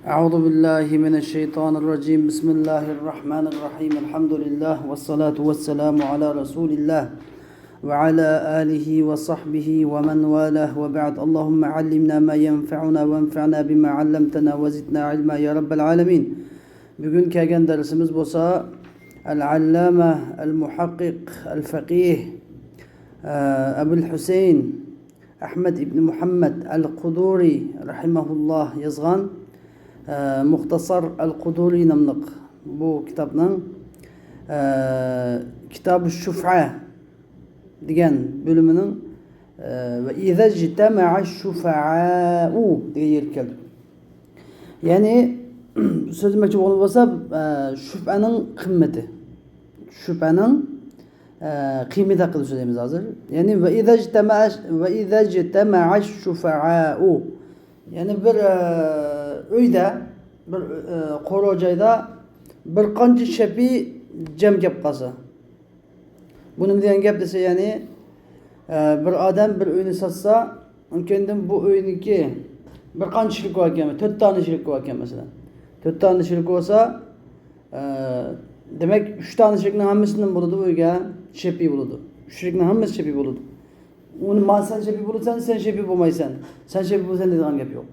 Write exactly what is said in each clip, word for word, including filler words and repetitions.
أعوذ بالله من الشيطان الرجيم. بسم الله الرحمن الرحيم. الحمد لله والصلاة والسلام على رسول الله وعلى آله وصحبه ومن والاه وبعد. اللهم علمنا ما ينفعنا وانفعنا بما علمتنا وزدنا علما يا رب العالمين. بۈگۈن كەلگەن دەرسىمىز بولسا العلامة المحقق الفقيه، ئە، أبو الحسين أحمد ابن محمد القدوري رحمه الله يازغان، ئە، مۇختەسەر ئەل قۇدۇرى ناملىق بۇ كىتابنىڭ، ئە، كىتابۇ شۇفئە دېگەن بۆلۈمىنىڭ، ئە، ۋە ئىزەجتەمەئە شۇفەئاءۇ دېگەن يېرىگە كەلدۇق. يەنى، سۆزلىمەكچى بولغىنى بولسا، ئە، شۇفئەنىڭ قىممىتى. شۇفئەنىڭ، ئە، قىممىتى ھەققىدە سۆزلەيمىز ھازىر. يەنى، ۋە ئىزەجتەمەئە، ۋە ئىزەجتەمەئە شۇفەئاءۇ. يەنى بىر، ئە، ئۆيدە، بىر، ئە، قورۇ جايدا بىر قانچە شەپىي جەم كەپ قالسا. بۇ نېمە دېگەن گەپ دېسە، يەنى، ئە، بىر ئادەم بىر ئۆينى ساتسا، ئۇنىڭ كەينىدىن بۇ ئۆينىڭكى بىر قانچە شىركى بار ئىكەن، تۆت دانە شىركى بار ئىكەن، مەسىلەن. تۆت دانە شىركى بولسا، ئە، دېمەك، ئۈچ دانە شىركىنىڭ ھەممىسىدىن بولىدۇ، بۇ ئۆيگە شەپىي بولىدۇ. ئۈچ شىركىنىڭ ھەممىسى شەپىي بولىدۇ. ئۇنى، ما سەن شەپىي بولىسەن، سەن شەپىي بولمايسەن، سەن شەپىي بولىسەن دەيدىغان گەپ يوق.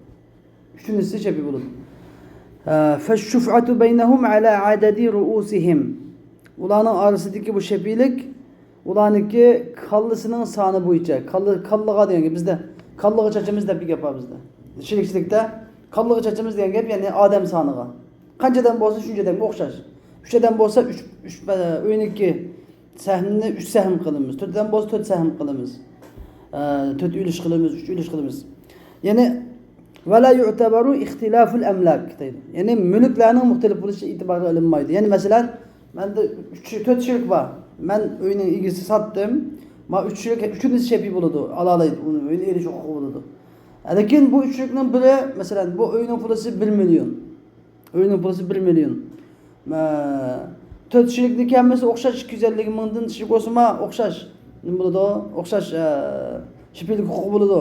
ئۈچىنچىسى شەپىي بولىدۇ. ئە، فالشفعة بينهم على عدد رؤوسهم. ئۇلارنىڭ ئارىسىدىكى بۇ شەپىيلىك ئۇلارنىڭكى كاللىسىنىڭ سانى بويىچە، كاللا، كاللىغا دېگەن گەپ، بىزدە كاللىغا چاچىمىز دەپ بىر گەپ بار بىزدە. شېرىكچىلىكتە كاللىغا چاچىمىز دېگەن گەپ، يەنى ئادەم سانىغا. قانچە ئادەم بولسا، شۇنچە ئادەمگە ئوخشاش. ئۈچ ئادەم بولسا، ئۈچ، ئۈچ، ئە، ئۆينىڭكى سەھمىنى ئۈچ سەھىم قىلىمىز. تۆت ئادەم بولسا، تۆت سەھىم قىلىمىز. ئە، تۆت ئۈلۈش قىلىمىز، ئۈچ ئۈلۈش قىلىمىز. يەنى، ولا يعتبر اختلاف الأملاك دەيدۇ. يەنى، مۈلۈكلەرنىڭ مۇختەلىپ بولۇشى ئېتىبارغا ئېلىنمايدۇ. يەنى، مەسىلەن، مەندە ئۈچ، تۆت شىرك بار. مەن ئۆينىڭ ئىگىسى ساتتىم. ما ئۈچ شىرك، ئۈچىنچىسى شەپىي بولىدۇ، ئالالايدۇ. ئۇنى ئۆينى ئېلىش ھوقۇقى بولىدۇ. لېكىن بۇ ئۈچ شىركنىڭ بىرى، مەسىلەن، بۇ ئۆينىڭ پۇلىسى بىر مىليون. ئۆينىڭ پۇلىسى بىر مىليون. مە، تۆت شىركنىڭكى ھەممىسى ئوخشاش، ئىككى يۈز ئەللىك مىڭدىن شىرك بولسىمۇ ئوخشاش. نېمە بولىدۇ؟ ئوخشاش، ئە، شەپىيلىك ھوقۇقى بولىدۇ.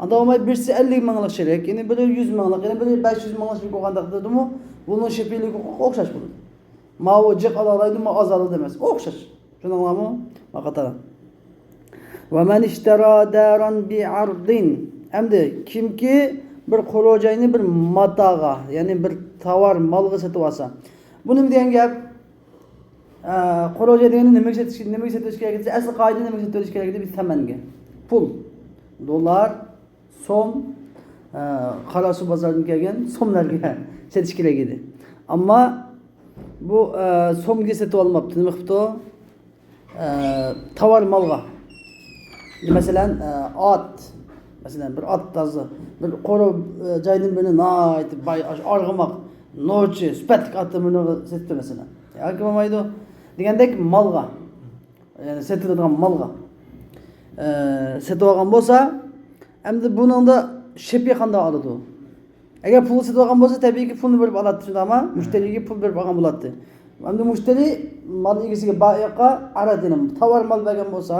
ئانداق بولماي، بىرسى ئەللىك مىڭلىق شىرك، يەنە بىرى يۈز مىڭلىق، يەنە بىرى بەش يۈز مىڭلىق شىرك بولغانداق دېدىمۇ، بۇنىڭ شەپىيلىك ھوقۇقى ئوخشاش بولىدۇ. ماۋۇ جىق ئالالايدۇ، ماۋۇ ئاز ئالالايدۇ ئەمەس. ئوخشاش. شۇنىڭلارمۇ ما قاتار. ومن اشترى دارا بعرض. ئەمدى كىمكى بىر قورۇ جاينى بىر ماتاغا، يەنى بىر تاۋار مالغا سېتىۋالسا. بۇ نېمە دېگەن گەپ؟ ئە، قورۇ جاي دېگەننى نېمىگە سېتىش، نېمىگە سېتىش كېرەك دېسە، ئەسلى قائىدىدە نېمىگە سېتىۋېلىش كېرەك دېدى؟ بىز تەمەنگە. پۇل، دوللار، سوم، ئە، قاراسۇ بازاردىن كەلگەن سوملارغا سېتىش كېرەك ئىدى. ئەمما بۇ، ئە، سومغا سېتىۋالماپتۇ. نېمە قىپتۇ؟ ئە، تاۋار مالغا. مەسىلەن، ئە، ئات. مەسىلەن، بىر ئات تازا، بىر قورۇ، ئە، جايدىن بىرنى ناھايىتى باي، ئاش-، ئارغىماق، نوچى، سۈپەتلىك ئاتنى بىرنى سېتىپتۇ، مەسىلەن. ياكى بولمايدۇ. دېگەندەك مالغا. يەنى سېتىلىدىغان مالغا، ئە، سېتىۋالغان بولسا، ئەمدى بۇنىڭدا شەپىي قانداق ئالىدۇ؟ ئەگەر پۇلغا سېتىۋالغان بولسا، تەبىئىيكى پۇلنى بېرىپ ئالاتتى، شۇنداقمۇ؟ مۇشتەرىگە پۇل بېرىپ ئالغان بولاتتى. ئەمدى مۇشتەرى مال ئىگىسىگە، بائىغا، ئەرەز دېگەن تاۋار مال بەرگەن بولسا،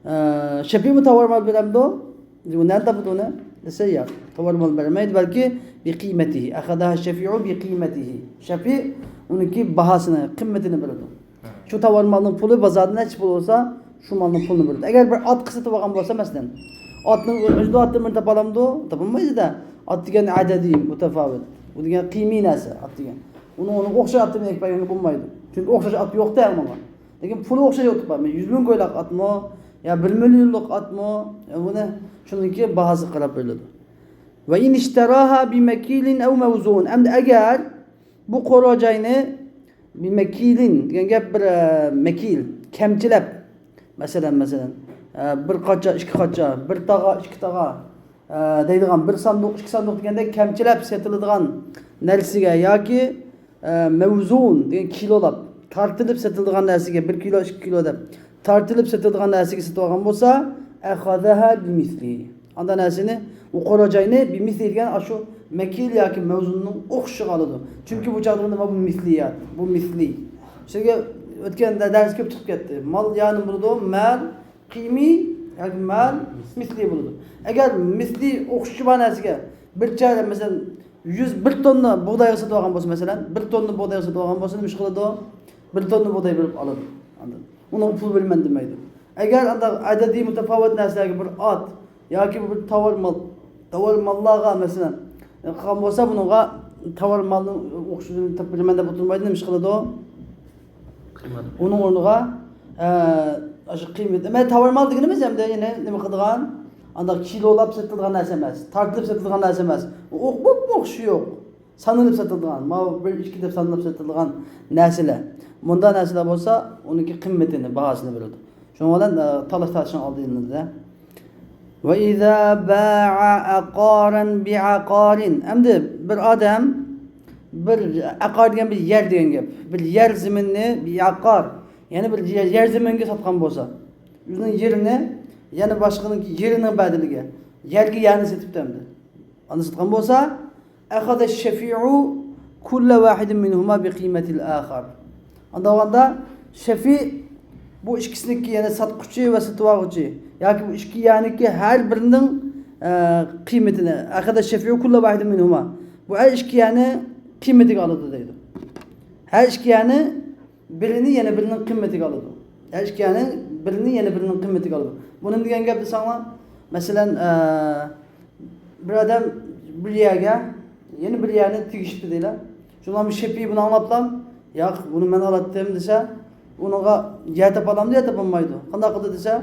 ئە، شەپىيمۇ تاۋار مال بېرەمدۇ؟ بۇ نەدە تاپىدۇ ئۇنى دېسە، ياق، تاۋار مال بەرمەيدۇ، بەلكى بىقىمەتىھى، ئەخەزەھە شەفىئۇ بىقىمەتىھى. شەپىئ ئۇنىڭكى باھاسىنى، قىممىتىنى بېرىدۇ. شۇ تاۋار مالنىڭ پۇلى بازاردا نەچچە پۇل بولسا، شۇ مالنىڭ پۇلىنى بېرىدۇ. ئەگەر بىر ئاتقا سېتىۋالغان بولسا، مەسىلەن، ئاتنىڭ ئۆزىدە ئاتتىن بىرنى تاپالامدۇ؟ تاپالمايدۇ-دە. ئات دېگەن ئەدەدىي، مۇتەپاۋىت. بۇ دېگەن قىمىي نەرسە، ئات دېگەن. ئۇنىڭ، ئۇنىڭغا ئوخشاش ئاتتىن ئېلىپ بەرگەنگە بولمايدۇ. چۈنكى ئوخشاش ئات يوق-تە ئۇنىڭغا. لېكىن پۇلى ئوخشاش ئوتۇق بار. يۈز مىڭ كويلۇق ئاتمۇ، يا بىر مىليونلۇق ئاتمۇ، يا بۇنى، شۇنىڭكى باھاسىغا قاراپ بېرىلىدۇ. ۋە ئىن ئىشتەراھا بىمەكىلىن ئەۋ مەۋزۇن. ئەمدى ئەگەر بۇ قورۇ جاينى بىمەكىلىن دېگەن گەپ بىر، ئە، مەكىل، كەمچىلەپ، مەسىلەن، مەسىلەن، ئە، بىر قاچا، ئىككى قاچا، بىر تاغا، ئىككى تاغا، ئە، دەيدىغان، بىر ساندۇق، ئىككى ساندۇق دېگەندەك كەمچىلەپ سېتىلىدىغان نەرسىگە ياكى، ئە، مەۋزۇن دېگەن كىلولاپ تارتىلىپ سېتىلىدىغان نەرسىگە، بىر كىلو، ئىككى كىلو دەپ تارتىلىپ سېتىلىدىغان نەرسىگە سېتىۋالغان بولسا، ئەخەزەھە بىمىسلىھى. ئاندا نەرسىنى، ئۇ قورۇ جاينى بىمىسلى دېگەن ئاشۇ مەكىل ياكى مەۋزۇننىڭ ئوخشىشىغا ئالىدۇ. چۈنكى بۇ چاغدا نېمە؟ بۇ مىسلىيات، بۇ مىسلىي. سىزگە ئۆتكەن دە-، دەرس كۆپ چىقىپ كەتتى. مال يەنى بولىدۇ، مەل قىمىي ياكى مەل مىسلىي بولىدۇ. ئەگەر مىسلىي ئوخشىشى بار نەرسىگە بىر چاي، مەسىلەن، يۈز بىر توننا بۇغدايغا سېتىۋالغان بولسا، مەسىلەن، بىر توننا بۇغدايغا سېتىۋالغان بولسا، نېمە ئىش قىلىدۇ؟ بىر توننا بۇغداي بېرىپ ئالىدۇ. ئاندىن ئۇنىڭغا پۇل بېرىمەن دېمەيدۇ. ئەگەر ئانداق ئەدەدىي مۇتەپاۋىت نەرسىلەرگە بىر ئات ياكى بىر تاۋار مال، تاۋار ماللارغا، مەسىلەن، قىلغان بولسا، بۇنىڭغا تاۋار مالنىڭ ئوخشىشىنى تېپىپ بېرىمەن دەپ ئولتۇرمايدۇ. نېمە ئىش قىلىدۇ؟ ئۇنىڭ ئورنىغا، ئە، ئاشۇ قىممىتى، مەن تاۋار مال دېگىنىمىز ئەمدى يەنە نېمە قىلىدىغان؟ ئانداق كىلولاپ سېتىلىدىغان نەرسە ئەمەس، تارتىلىپ سېتىلىدىغان نەرسە ئەمەس. ئۇ بولۇپمۇ ئوخشىشى يوق. سانىلىپ سېتىلىدىغان، ماۋۇ بىر، ئىككى دەپ سانىلىپ سېتىلىدىغان نەرسىلەر. مۇنداق نەرسىلەر بولسا، ئۇنىڭكى قىممىتىنى، باھاسىنى بىلىدۇ. شۇنىڭ بىلەن، ئە، تالاش تارتىشنىڭ ئالدى ئېلىنىدۇ. وإذا باع عقارا بعقار. ئەمدى بىر ئادەم بىر ئەقار دېگەن بىر يەر دېگەن گەپ. بىر يەر زېمىننى بىئەقار، يەنى بىر يەر، يەر زېمىنگە ساتقان بولسا، ئۆزىنىڭ يېرىنى يەنە باشقىنىڭ يېرىنىڭ بەدىلىگە يەرگە يەرنى سېتىپتۇ ئەمدى. ئانداق ساتقان بولسا، أخذ الشفيع كل واحد منهما بقيمة الآخر. ئانداق بولغاندا شەفىئ بۇ ئىككىسىنىڭكى، يەنى ساتقۇچى ۋە سېتىۋالغۇچى ياكى بۇ ئىككى يەرنىڭكى ھەر بىرىنىڭ، ئە، قىممىتىنى، أخذ الشفيع كل واحد منهما، بۇ ھەر ئىككى يەرنى قىممىتىگە ئالىدۇ دەيدۇ. ھەر ئىككى يەرنى بىرىنى يەنە بىرىنىڭ قىممىتىگە ئالىدۇ. ھەر ئىككى يەرنى بىرىنى يەنە بىرىنىڭ قىممىتىگە ئالىدۇ. بۇ نېمە دېگەن گەپ دېسەڭلار، مەسىلەن، ئە، بىر ئادەم بىر يەرگە يەنە بىر يەرنى تېگىشىپتۇ دەيلى. شۇنىڭ بىر شەپىئى بۇنى ئاڭلاپلا، ياق، بۇنى مەن ئالاتتىم دېسە، ئۇنىڭغا يەر تاپالامدۇ، يەر تاپالمايدۇ. قانداق قىلدى دېسە،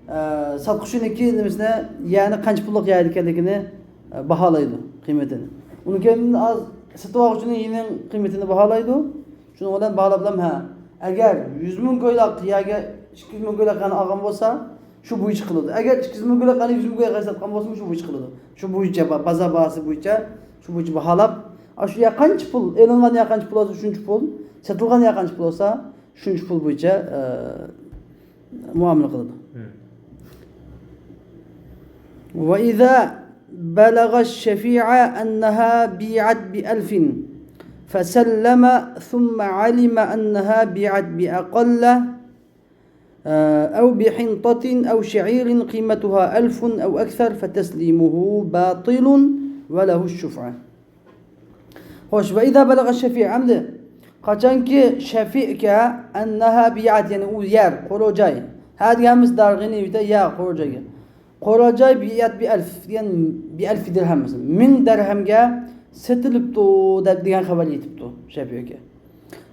ئە، ساتقۇچىنىڭكى نېمىسىنى، يەرنى قانچە پۇللۇق يەر ئىكەنلىكىنى، ئە، باھالايدۇ، قىممىتىنى. ئۇنىڭ كەينىدىن ئاز سېتىۋالغۇچىنىڭ يېرىنىڭ قىممىتىنى باھالايدۇ. شۇنىڭ بىلەن باھالاپ بىلەن، ھە، ئەگەر يۈز مىڭ كويلاق يەرگە ئىككى يۈز مىڭ كويلاق يەرنى ئالغان بولسا، شۇ بويىچە قىلىدۇ. ئەگەر ئىككى يۈز مىڭ كويلاق يەرنى يۈز مىڭ كويلاققا ساتقان بولسىمۇ، شۇ بويىچە قىلىدۇ. شۇ بويىچە با-، بازار باھاسى بويىچە، شۇ بويىچە باھالاپ، ئاشۇ يەر قانچە پۇل، ئېلىنغان يەر قانچە پۇل بولسا، شۇنچە پۇل، سېتىلغان يەر قانچە پۇل بولسا، شۇنچە پۇل بويىچە، ئە، مۇئامىلە قىلىدۇ. وإذا بلغ الشفيع أنها بيعت بألف فسلم ثم علم أنها بيعت بأقل، آه، أو بحنطة أو شعير قيمتها ألف أو أكثر فتسليمه باطل وله الشفعة. خوش، وإذا بلغ الشفيع، ئەمدى قاچانكى شەفىئكە، أنها بيعت، يەنى ئۇ يەر، قورۇ جاي. ھە دېگەن ھەممىسى دارغىنى يا قورۇ جايغا. قورۇ جاي بيعت بألف دېگەن، بألف درهم، مىڭ دەرھەمگە سېتىلىپتۇ دەپ دېگەن خەۋەر يېتىپتۇ شەفىئكە.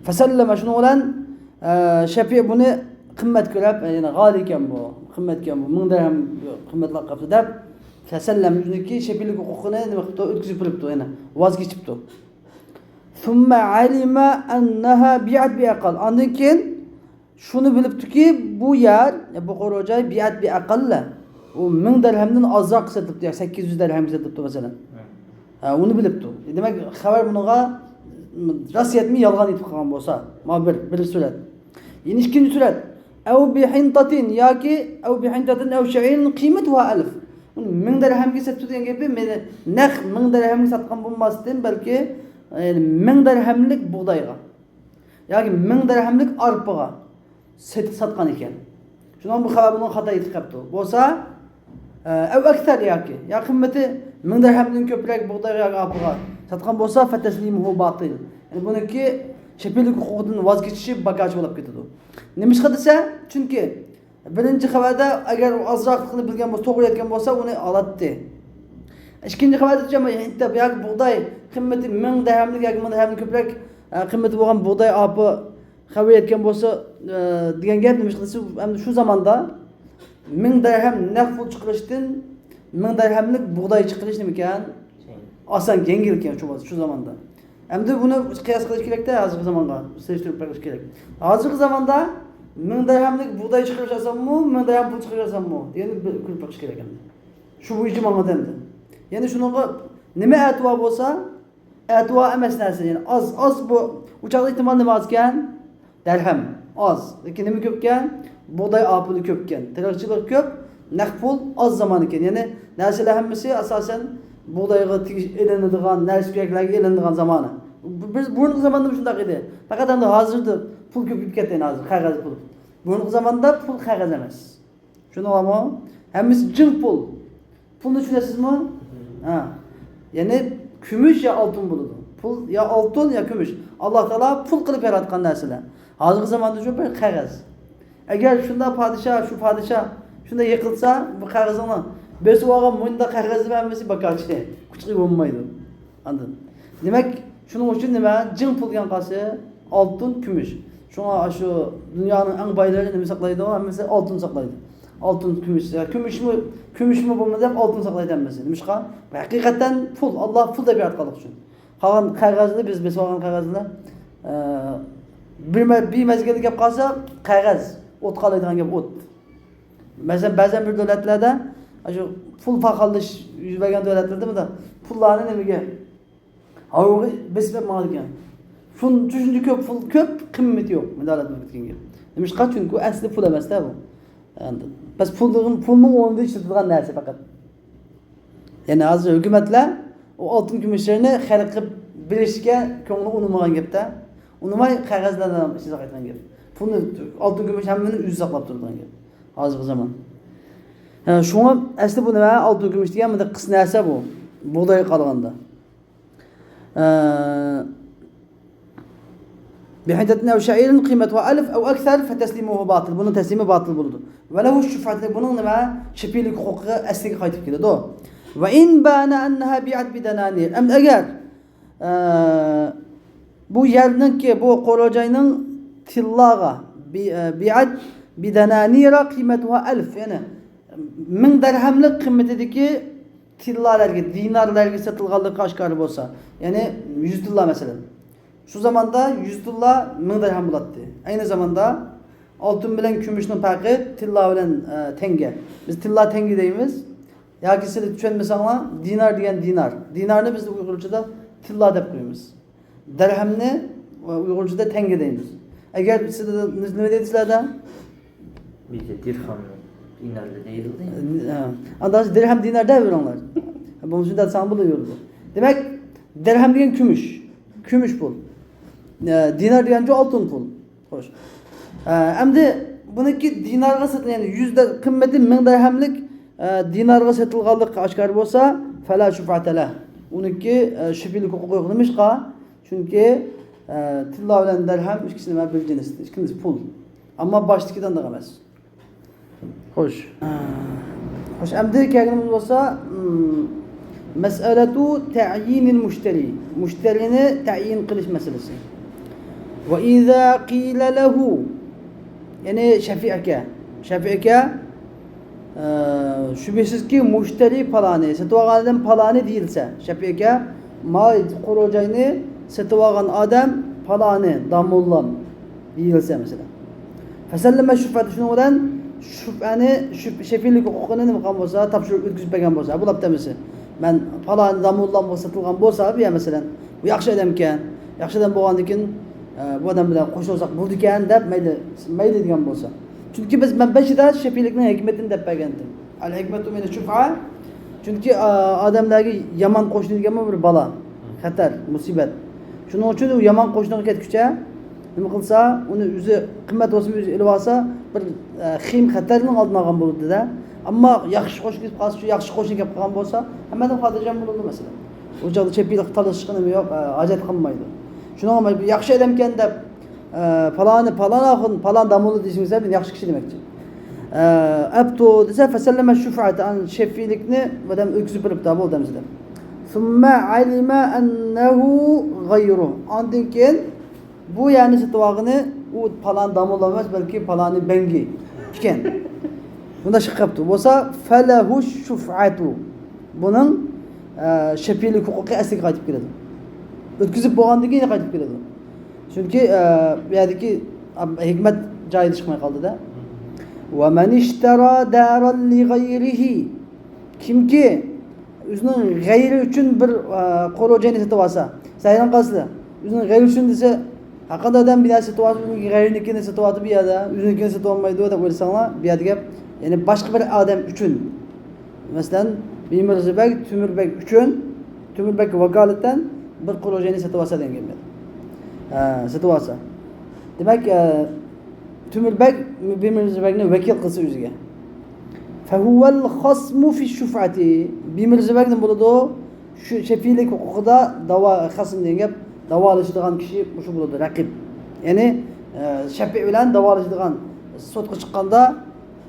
فسلم، شۇنىڭ بىلەن، ئە، شەفىئ بۇنى قىممەت كۆرۈپ، يەنى غالىيكەن بۇ، قىممەتكەن بۇ، مىڭ دەرھەم قىممەتلەپ قاپتۇ دەپ، فسلم، ئۆزىنىڭكى شەپىئلىك ھوقۇقىنى نېمە قىپتۇ، ئۆتكۈزۈپ بېرىپتۇ، يەنى ۋاز كېچىپتۇ. ثم علم أنها بيعت بأقل. ئاندىن كېيىن شۇنى بىلىپتۇكى، بۇ يەر، بۇ قورۇ جاي، بيعت بأقل. ئۇ مىڭ دەرھەمدىن ئازراق سېتىلىپتۇ، يا سەككىز يۈز دەرھەمگە سېتىلىپتۇ، مەسىلەن. ھە، ئۇنى بىلىپتۇ. دېمەك، خەۋەر بۇنىڭغا راست يەتمەي يالغان ئېيتىپ قالغان بولسا، ما بىر، بىرىنچى سۈرەت. يەنە ئىككىنچى سۈرەت. أو بحنطة ياكى أو بحنطة أو شعير قيمتها ألف. ئۇنى مىڭ دەرھەمگە سېتىپتۇ دېگەن گېپى، مېنى نەق مىڭ دەرھەمگە ساتقان بولماستىن، بەلكى، يەنى مىڭ دەرھەملىك بۇغدايغا ياكى مىڭ دەرھەملىك ئارپىغا سېتىپ ساتقان ئىكەن. شۇنىڭ بۇ خەۋەر بۇنىڭ خاتا يېتىپ قاپتۇ. بولسا، ئە، أو أكثر ياكى، يا قىممىتى مىڭ دەرھەمدىن كۆپرەك بۇغدايغا ياكى ئارپىغا ساتقان بولسا، فتسليمه باطل. يەنى بۇنىڭكى شەپىئلىك ھوقۇقىدىن ۋاز كېچىشى بىكارچە بولۇپ كېتىدۇ. نېمىشقا دېسە، چۈنكى بىرىنچى خەۋەردە ئەگەر ئۇ ئازراقلىقىنى بىلگەن بولسا، توغرا يەتكەن بولسا، ئۇنى ئالاتتى. ئىككىنچى خەۋەردە ياكى بۇغداي قىممىتى مىڭ دەرھەملىك ياكى مىڭ دەرھەمدىن كۆپرەك، ئە، قىممىتى بولغان بۇغداي ئارپا خەۋىرى يەتكەن بولسا، ئە، دېگەن گەپ. نېمىشقا دېسە، ئەمدى شۇ زاماندا مىڭ دەرھەم نەق پۇل چىقىرىشتىن مىڭ دەرھەملىك بۇغداي چىقىرىش نېمىكەن؟ ئاسان، يەڭگىلكەن شۇ، شۇ زاماندا. ئەمدى بۇنى قىياس قىلىش كېرەكتە، ھازىرقى زامانغا سېلىشتۇرۇپ بېقىش كېرەك. ھازىرقى زاماندا مىڭ دەرھەملىك بۇغداي چىقىرىش ئاسانمۇ، مىڭ دەرھەم پۇل چىقىرىش ئاسانمۇ دېگەننى بىر كۆرۈپ بېقىش كېرەك ئەمدى. شۇ بويىچە ماڭىدۇ ئەمدى. يەنى شۇنىڭغا نېمە ئەتىۋار بولسا، ئەتىۋار ئەمەس نەرسە، يەنى ئاز، ئاز بۇ، ئۇ چاغدا ئېھتىمال نېمە ئازكەن؟ دەرھەم ئاز، لېكىن نېمە كۆپكەن؟ بۇغداي ئاپىلى كۆپكەن، تېرىقچىلىق كۆپ، نەق پۇل ئاز زامان ئىكەن. يەنى نەرسىلەر ھەممىسى ئاساسەن بۇغدايغا تېگىش-، ئېلىنىدىغان، نەرسە-كېرەكلەرگە ئېلىنىدىغان زامانى. بىز بۇرۇنقى زاماندا شۇنداق ئىدى. پەقەت ئەمدى ھازىردا پۇل كۆپىيىپ كەتتى، ھازىر قەغەز پۇل. بۇرۇنقى زاماندا پۇل قەغەز ئەمەس. چۈشىنىۋالمۇ؟ ھەممىسى جىڭ پۇل. پۇلنى چۈشىنەسىزمۇ؟ ھە. يەنى كۈمۈش يا ئالتۇن بولىدۇ. پۇل يا ئالتۇن يا كۈمۈش. ئاللا تائالا پۇل قىلىپ ياراتقان نەرسىلەر. ھازىرقى زاماندا شۇ بىر قەغەز. ئەگەر شۇنداق پادىشاھ، شۇ پادىشاھ شۇنداق يىقىلسا، بۇ قەغىزىڭنى بېسىپ ئالغان مۇنداق قەغەزنىڭ ھەممىسى بىكارچى. كۈچىگە بولمايدۇ. ئاندىن. دېمەك، شۇنىڭ ئۈچۈن نېمە؟ جىڭ پۇل دېگەن قالسا، ئالتۇن، كۈمۈش. شۇڭا شۇ دۇنيانىڭ ئەڭ بايلىرى نېمە ساقلايدۇ؟ ھەممىسى ئالتۇن ساقلايدۇ. ئالتۇن، كۈمۈش. يا كۈمۈشمۇ، كۈمۈشمۇ بولمىدى دەپ ئالتۇن ساقلايدۇ ھەممىسى. نېمىشقا؟ بۇ ھەقىقەتەن پۇل، ئاللا پۇل دەپ ياراتقانلىقى ئۈچۈن. قالغان قەغەزنى، بىز بېسىۋالغان قەغەزنى، ئە، بىر مە-، بىر مەزگىلدە گەپ قالسا، قەغەز، ئوتقا قالايدىغان گەپ ئوت. مەسىلەن، بەزەن بىر دۆلەتلەردە، شۇ پۇل پاخاللىشىش يۈز بەرگەن دۆلەتلەردە مۇنداق پۇللارنى نېمىگە، ھاۋىغا بېسىپ ئېلىپ ماڭىدىكەن. شۇن-، شۇنچە كۆپ پۇل كۆپ، قىممىتى يوق. مۇنداق دەپ كەتكەن گەپ. نېمىشقا؟ چۈنكى ئۇ ئەسلى پۇل ئەمەس-دە بۇ. ئەمدى بەس پۇلنىڭ، پۇلنىڭ ئورنىدا ئىشلىتىدىغان نەرسە پەقەت. يەنى ھازىر ھۆكۈمەتلەر ئۇ ئالتۇن كۈمۈشلىرىنى خەلققە بېرىشكە كۆڭلى ئۇنىمىغان گەپتە. ئۇنىماي قەغەزلەردە ئىشلەپ قايتقان گەپ. پۇلنى، ئالتۇن كۈمۈش ھەممىنى ئۆزى ساقلاپ تۇرىدىغان گەپ. ھازىرقى زامان. ھە، شۇڭا ئەسلى بۇ نېمە؟ ئالتۇن كۈمۈش دېگەن مۇنداق قىس نەرسە بۇ. بۇغدايغا قارىغاندا. ئە، بحنطة أو شعير قيمتها ألف أو أكثر فتسليمه باطل. بۇنىڭ تەسلىمى باتىل بولىدۇ. وله الشفعة، بۇنىڭ نېمە؟ شەپىئىلىك ھوقۇقى ئەسلىگە قايتىپ كېلىدۇ. وإن بان أنها بيعت بدنانير. ئەمدى ئەگەر، ئە، بۇ يەرنىڭكى، بۇ قورۇ جاينىڭ تىللاغا، بي-، ئە، بيعت بدنانير قيمتها ألف، يەنى مىڭ دىرھەملىك قىممىتىدىكى تىللالارغا، دىنارلارغا سېتىلغانلىقى ئاشكارا بولسا، يەنى يۈز تىللا مەسىلەن. شۇ زاماندا يۈز تىللا مىڭ دىرھەم بولاتتى. ئەينى زاماندا ئالتۇن بىلەن كۈمۈشنىڭ پەرقى تىللا بىلەن، ئە، تەڭگە. بىز تىللا تەڭگە دەيمىز. ياكى سىلەر چۈشەنمىسەڭلار، دىنار دېگەن دىنار. دىنارنى بىز ئۇيغۇرچىدا تىللا دەپ قويىمىز. دىرھەمنى ئۇيغۇرچىدا تەڭگە دەيمىز. ئەگەر سىلەر نېمە دەيدۇ سىلەردە؟ بىزدە دىرھەم، دىنار دەيدۇ. ھە. ئانداق دىرھەم، دىنار دەۋېرىڭلار. بۇنى شۇنداق دېسەڭ بولىۋېرىدۇ. دېمەك، دىرھەم دېگەن كۈمۈش. كۈمۈش پۇل. ئە، دىنار دېگەنچۇ ئالتۇن پۇل. خوش. ئە، ئەمدى بۇنىڭكى دىنارغا سېتىل-، يەنى يۈز دە-، قىممىتى مىڭ دىرھەملىك، ئە، دىنارغا سېتىلغانلىقى ئاشكارا بولسا، فلا شفعة له. ئۇنىڭكى، ئە، شەپىئىلىك ھوقۇقى يوق. نېمىشقا؟ چۈنكى، ئە، تىللا بىلەن دىرھەم ئىككىسى نېمە؟ بىر جىنس، ئىككىسى پۇل. ئەمما باشتىكى دانداق ئەمەس. خوش. ئە، خوش، ئەمدى كەلگىنىمىز بولسا، مم، مەسئەلەتۇ تەئيىنىل مۇشتەرى. مۇشتەرىنى تەئيىن قىلىش مەسىلىسى. ۋە ئىزا قىلە لەھۇ. يەنى شەفىئەگە. شەفىئەگە، ئە، شۈبھىسىزكى، مۇشتەرى پالانى، سېتىۋالغان ئادەم پالانى دېيىلسە، شەپىئەگە، ما قورۇ جاينى سېتىۋالغان ئادەم پالانى، داموللام دېيىلسە مەسىلەن. فەسەللەمە شۇفئەتە، شۇنىڭ بىلەن شۇفئەنى، شۇف-، شەپىئىلىك ھوقۇقىنى نېمە قىلغان بولسا، تاپشۇرۇپ ئۆتكۈزۈپ بەرگەن بولسا، بۇلاپ دېمىسى. مەن پالانى داموللامغا سېتىلغان بولسا، بۇ يەر مەسىلەن، بۇ ياخشى ئادەمكەن، ياخشى ئادەم بولغاندىكىن، ئە، بۇ ئادەم بىلەن قوشۇلساق بولىدىكەن دەپ مەيلى، مەيلى دېگەن بولسا. چۈنكى بىز، مەن بېشىدا شەپىئىلىكنىڭ ھېكمىتىنى دەپ بەرگەنتىم. ئەل ھېكمەتۇ مىنە شۇفئە. چۈنكى، ئا، ئادەملەرگە يامان قوشنا دېگەنمۇ بىر بالا. خەتەر، مۇسىبەت. شۇنىڭ ئۈچۈن ئۇ يامان قوشنىغا كەتكۈچە نېمە قىلسا، ئۇنى ئۆزى قىممەت بولسىمۇ ئۆزى ئېلىۋالسا، بىر، ئە، خېيىم خەتەرنىڭ ئالدىنى ئالغان بولىدۇ-دە. ئەمما ياخشى قوشنا كېلىپ قالسا، شۇ ياخشى قوشنا كېلىپ قالغان بولسا، ھەممە ئادەم خاتىرجەم بولىدۇ، مەسىلەن. ئۇ چاغدا شەپىئىلىك تالىشىشقا نېمە يوق، ئە، ھاجەت قالمايدۇ. شۇنىڭغا مەن ياخشى ئادەمكەن دەپ، ئە، پالانى، پالان ئاخۇن، پالان داموللا دېيىشىڭىزدە، مەن ياخشى كىشى دېمەكچى. ئە، ئەپتۇ دېسە، فەسەللەمە شۇفئەتە، ئەن شەپىئىلىكنى ئادەم ئۆتكۈزۈپ بېرىپتۇ، بولدى دەمسىدە. ثم علم أنه غيره. ئاندىن كېيىن بۇ يەرنى سېتىۋالغىنى ئۇ پالان داموللا ئەمەس، بەلكى پالانى بەڭگى ئىكەن. بۇنداق چىقىپ قاپتۇ. بولسا، فله الشفعة. بۇنىڭ، ئە، شەپىئىلىك ھوقۇقى ئەسلىگە قايتىپ كېلىدۇ. ئۆتكۈزۈپ بولغاندىن كېيىن قايتىپ كېلىدۇ. چۈنكى، ئە، بۇ يەردىكى ھېكمەت جايىدا چىقماي قالدى-دە. ومن اشترى دارا لغيره. كىمكى ئۆزىنىڭ غەيرى ئۈچۈن بىر، ئە، قورۇ جاينى سېتىۋالسا، سەن ھەيران قالىسىلەر. ئۆزىنىڭ غەيرى ئۈچۈن دېسە، ھەرقانداق ئادەم بىنا سېتىۋالسا، ئۆزىنىڭ غەيرىنىڭكىنى سېتىۋالدى بۇ يەردە، ئۆزىنىڭكىنى سېتىۋالمايدۇ دەپ ئويلىساڭلار، بۇ يەردە گەپ، يەنى باشقا بىر ئادەم ئۈچۈن، مەسىلەن، بىمىرزىبەگ تۆمۈربەگ ئۈچۈن، تۆمۈربەگكە ۋاكالىتەن بىر قورۇ جاينى سېتىۋالسا دېگەن گەپ. ئە، سېتىۋالسا. دېمەك، ئە، تۆمۈربەگ بىمىرزىبەگنى ۋەكىل قىلسا ئۆزىگە. فهو الخصم في الشفعة. بىمىرزىبەگ نېمە بولىدۇ؟ شۇ شەپىئىيلىك ھوقۇقىدا داۋا، خەسم دېگەن گەپ، داۋالىشىدىغان كىشى مۇشۇ بولىدۇ، رەقىب. يەنى، ئە، شەپىئى بىلەن داۋالىشىدىغان، سوتقا چىققاندا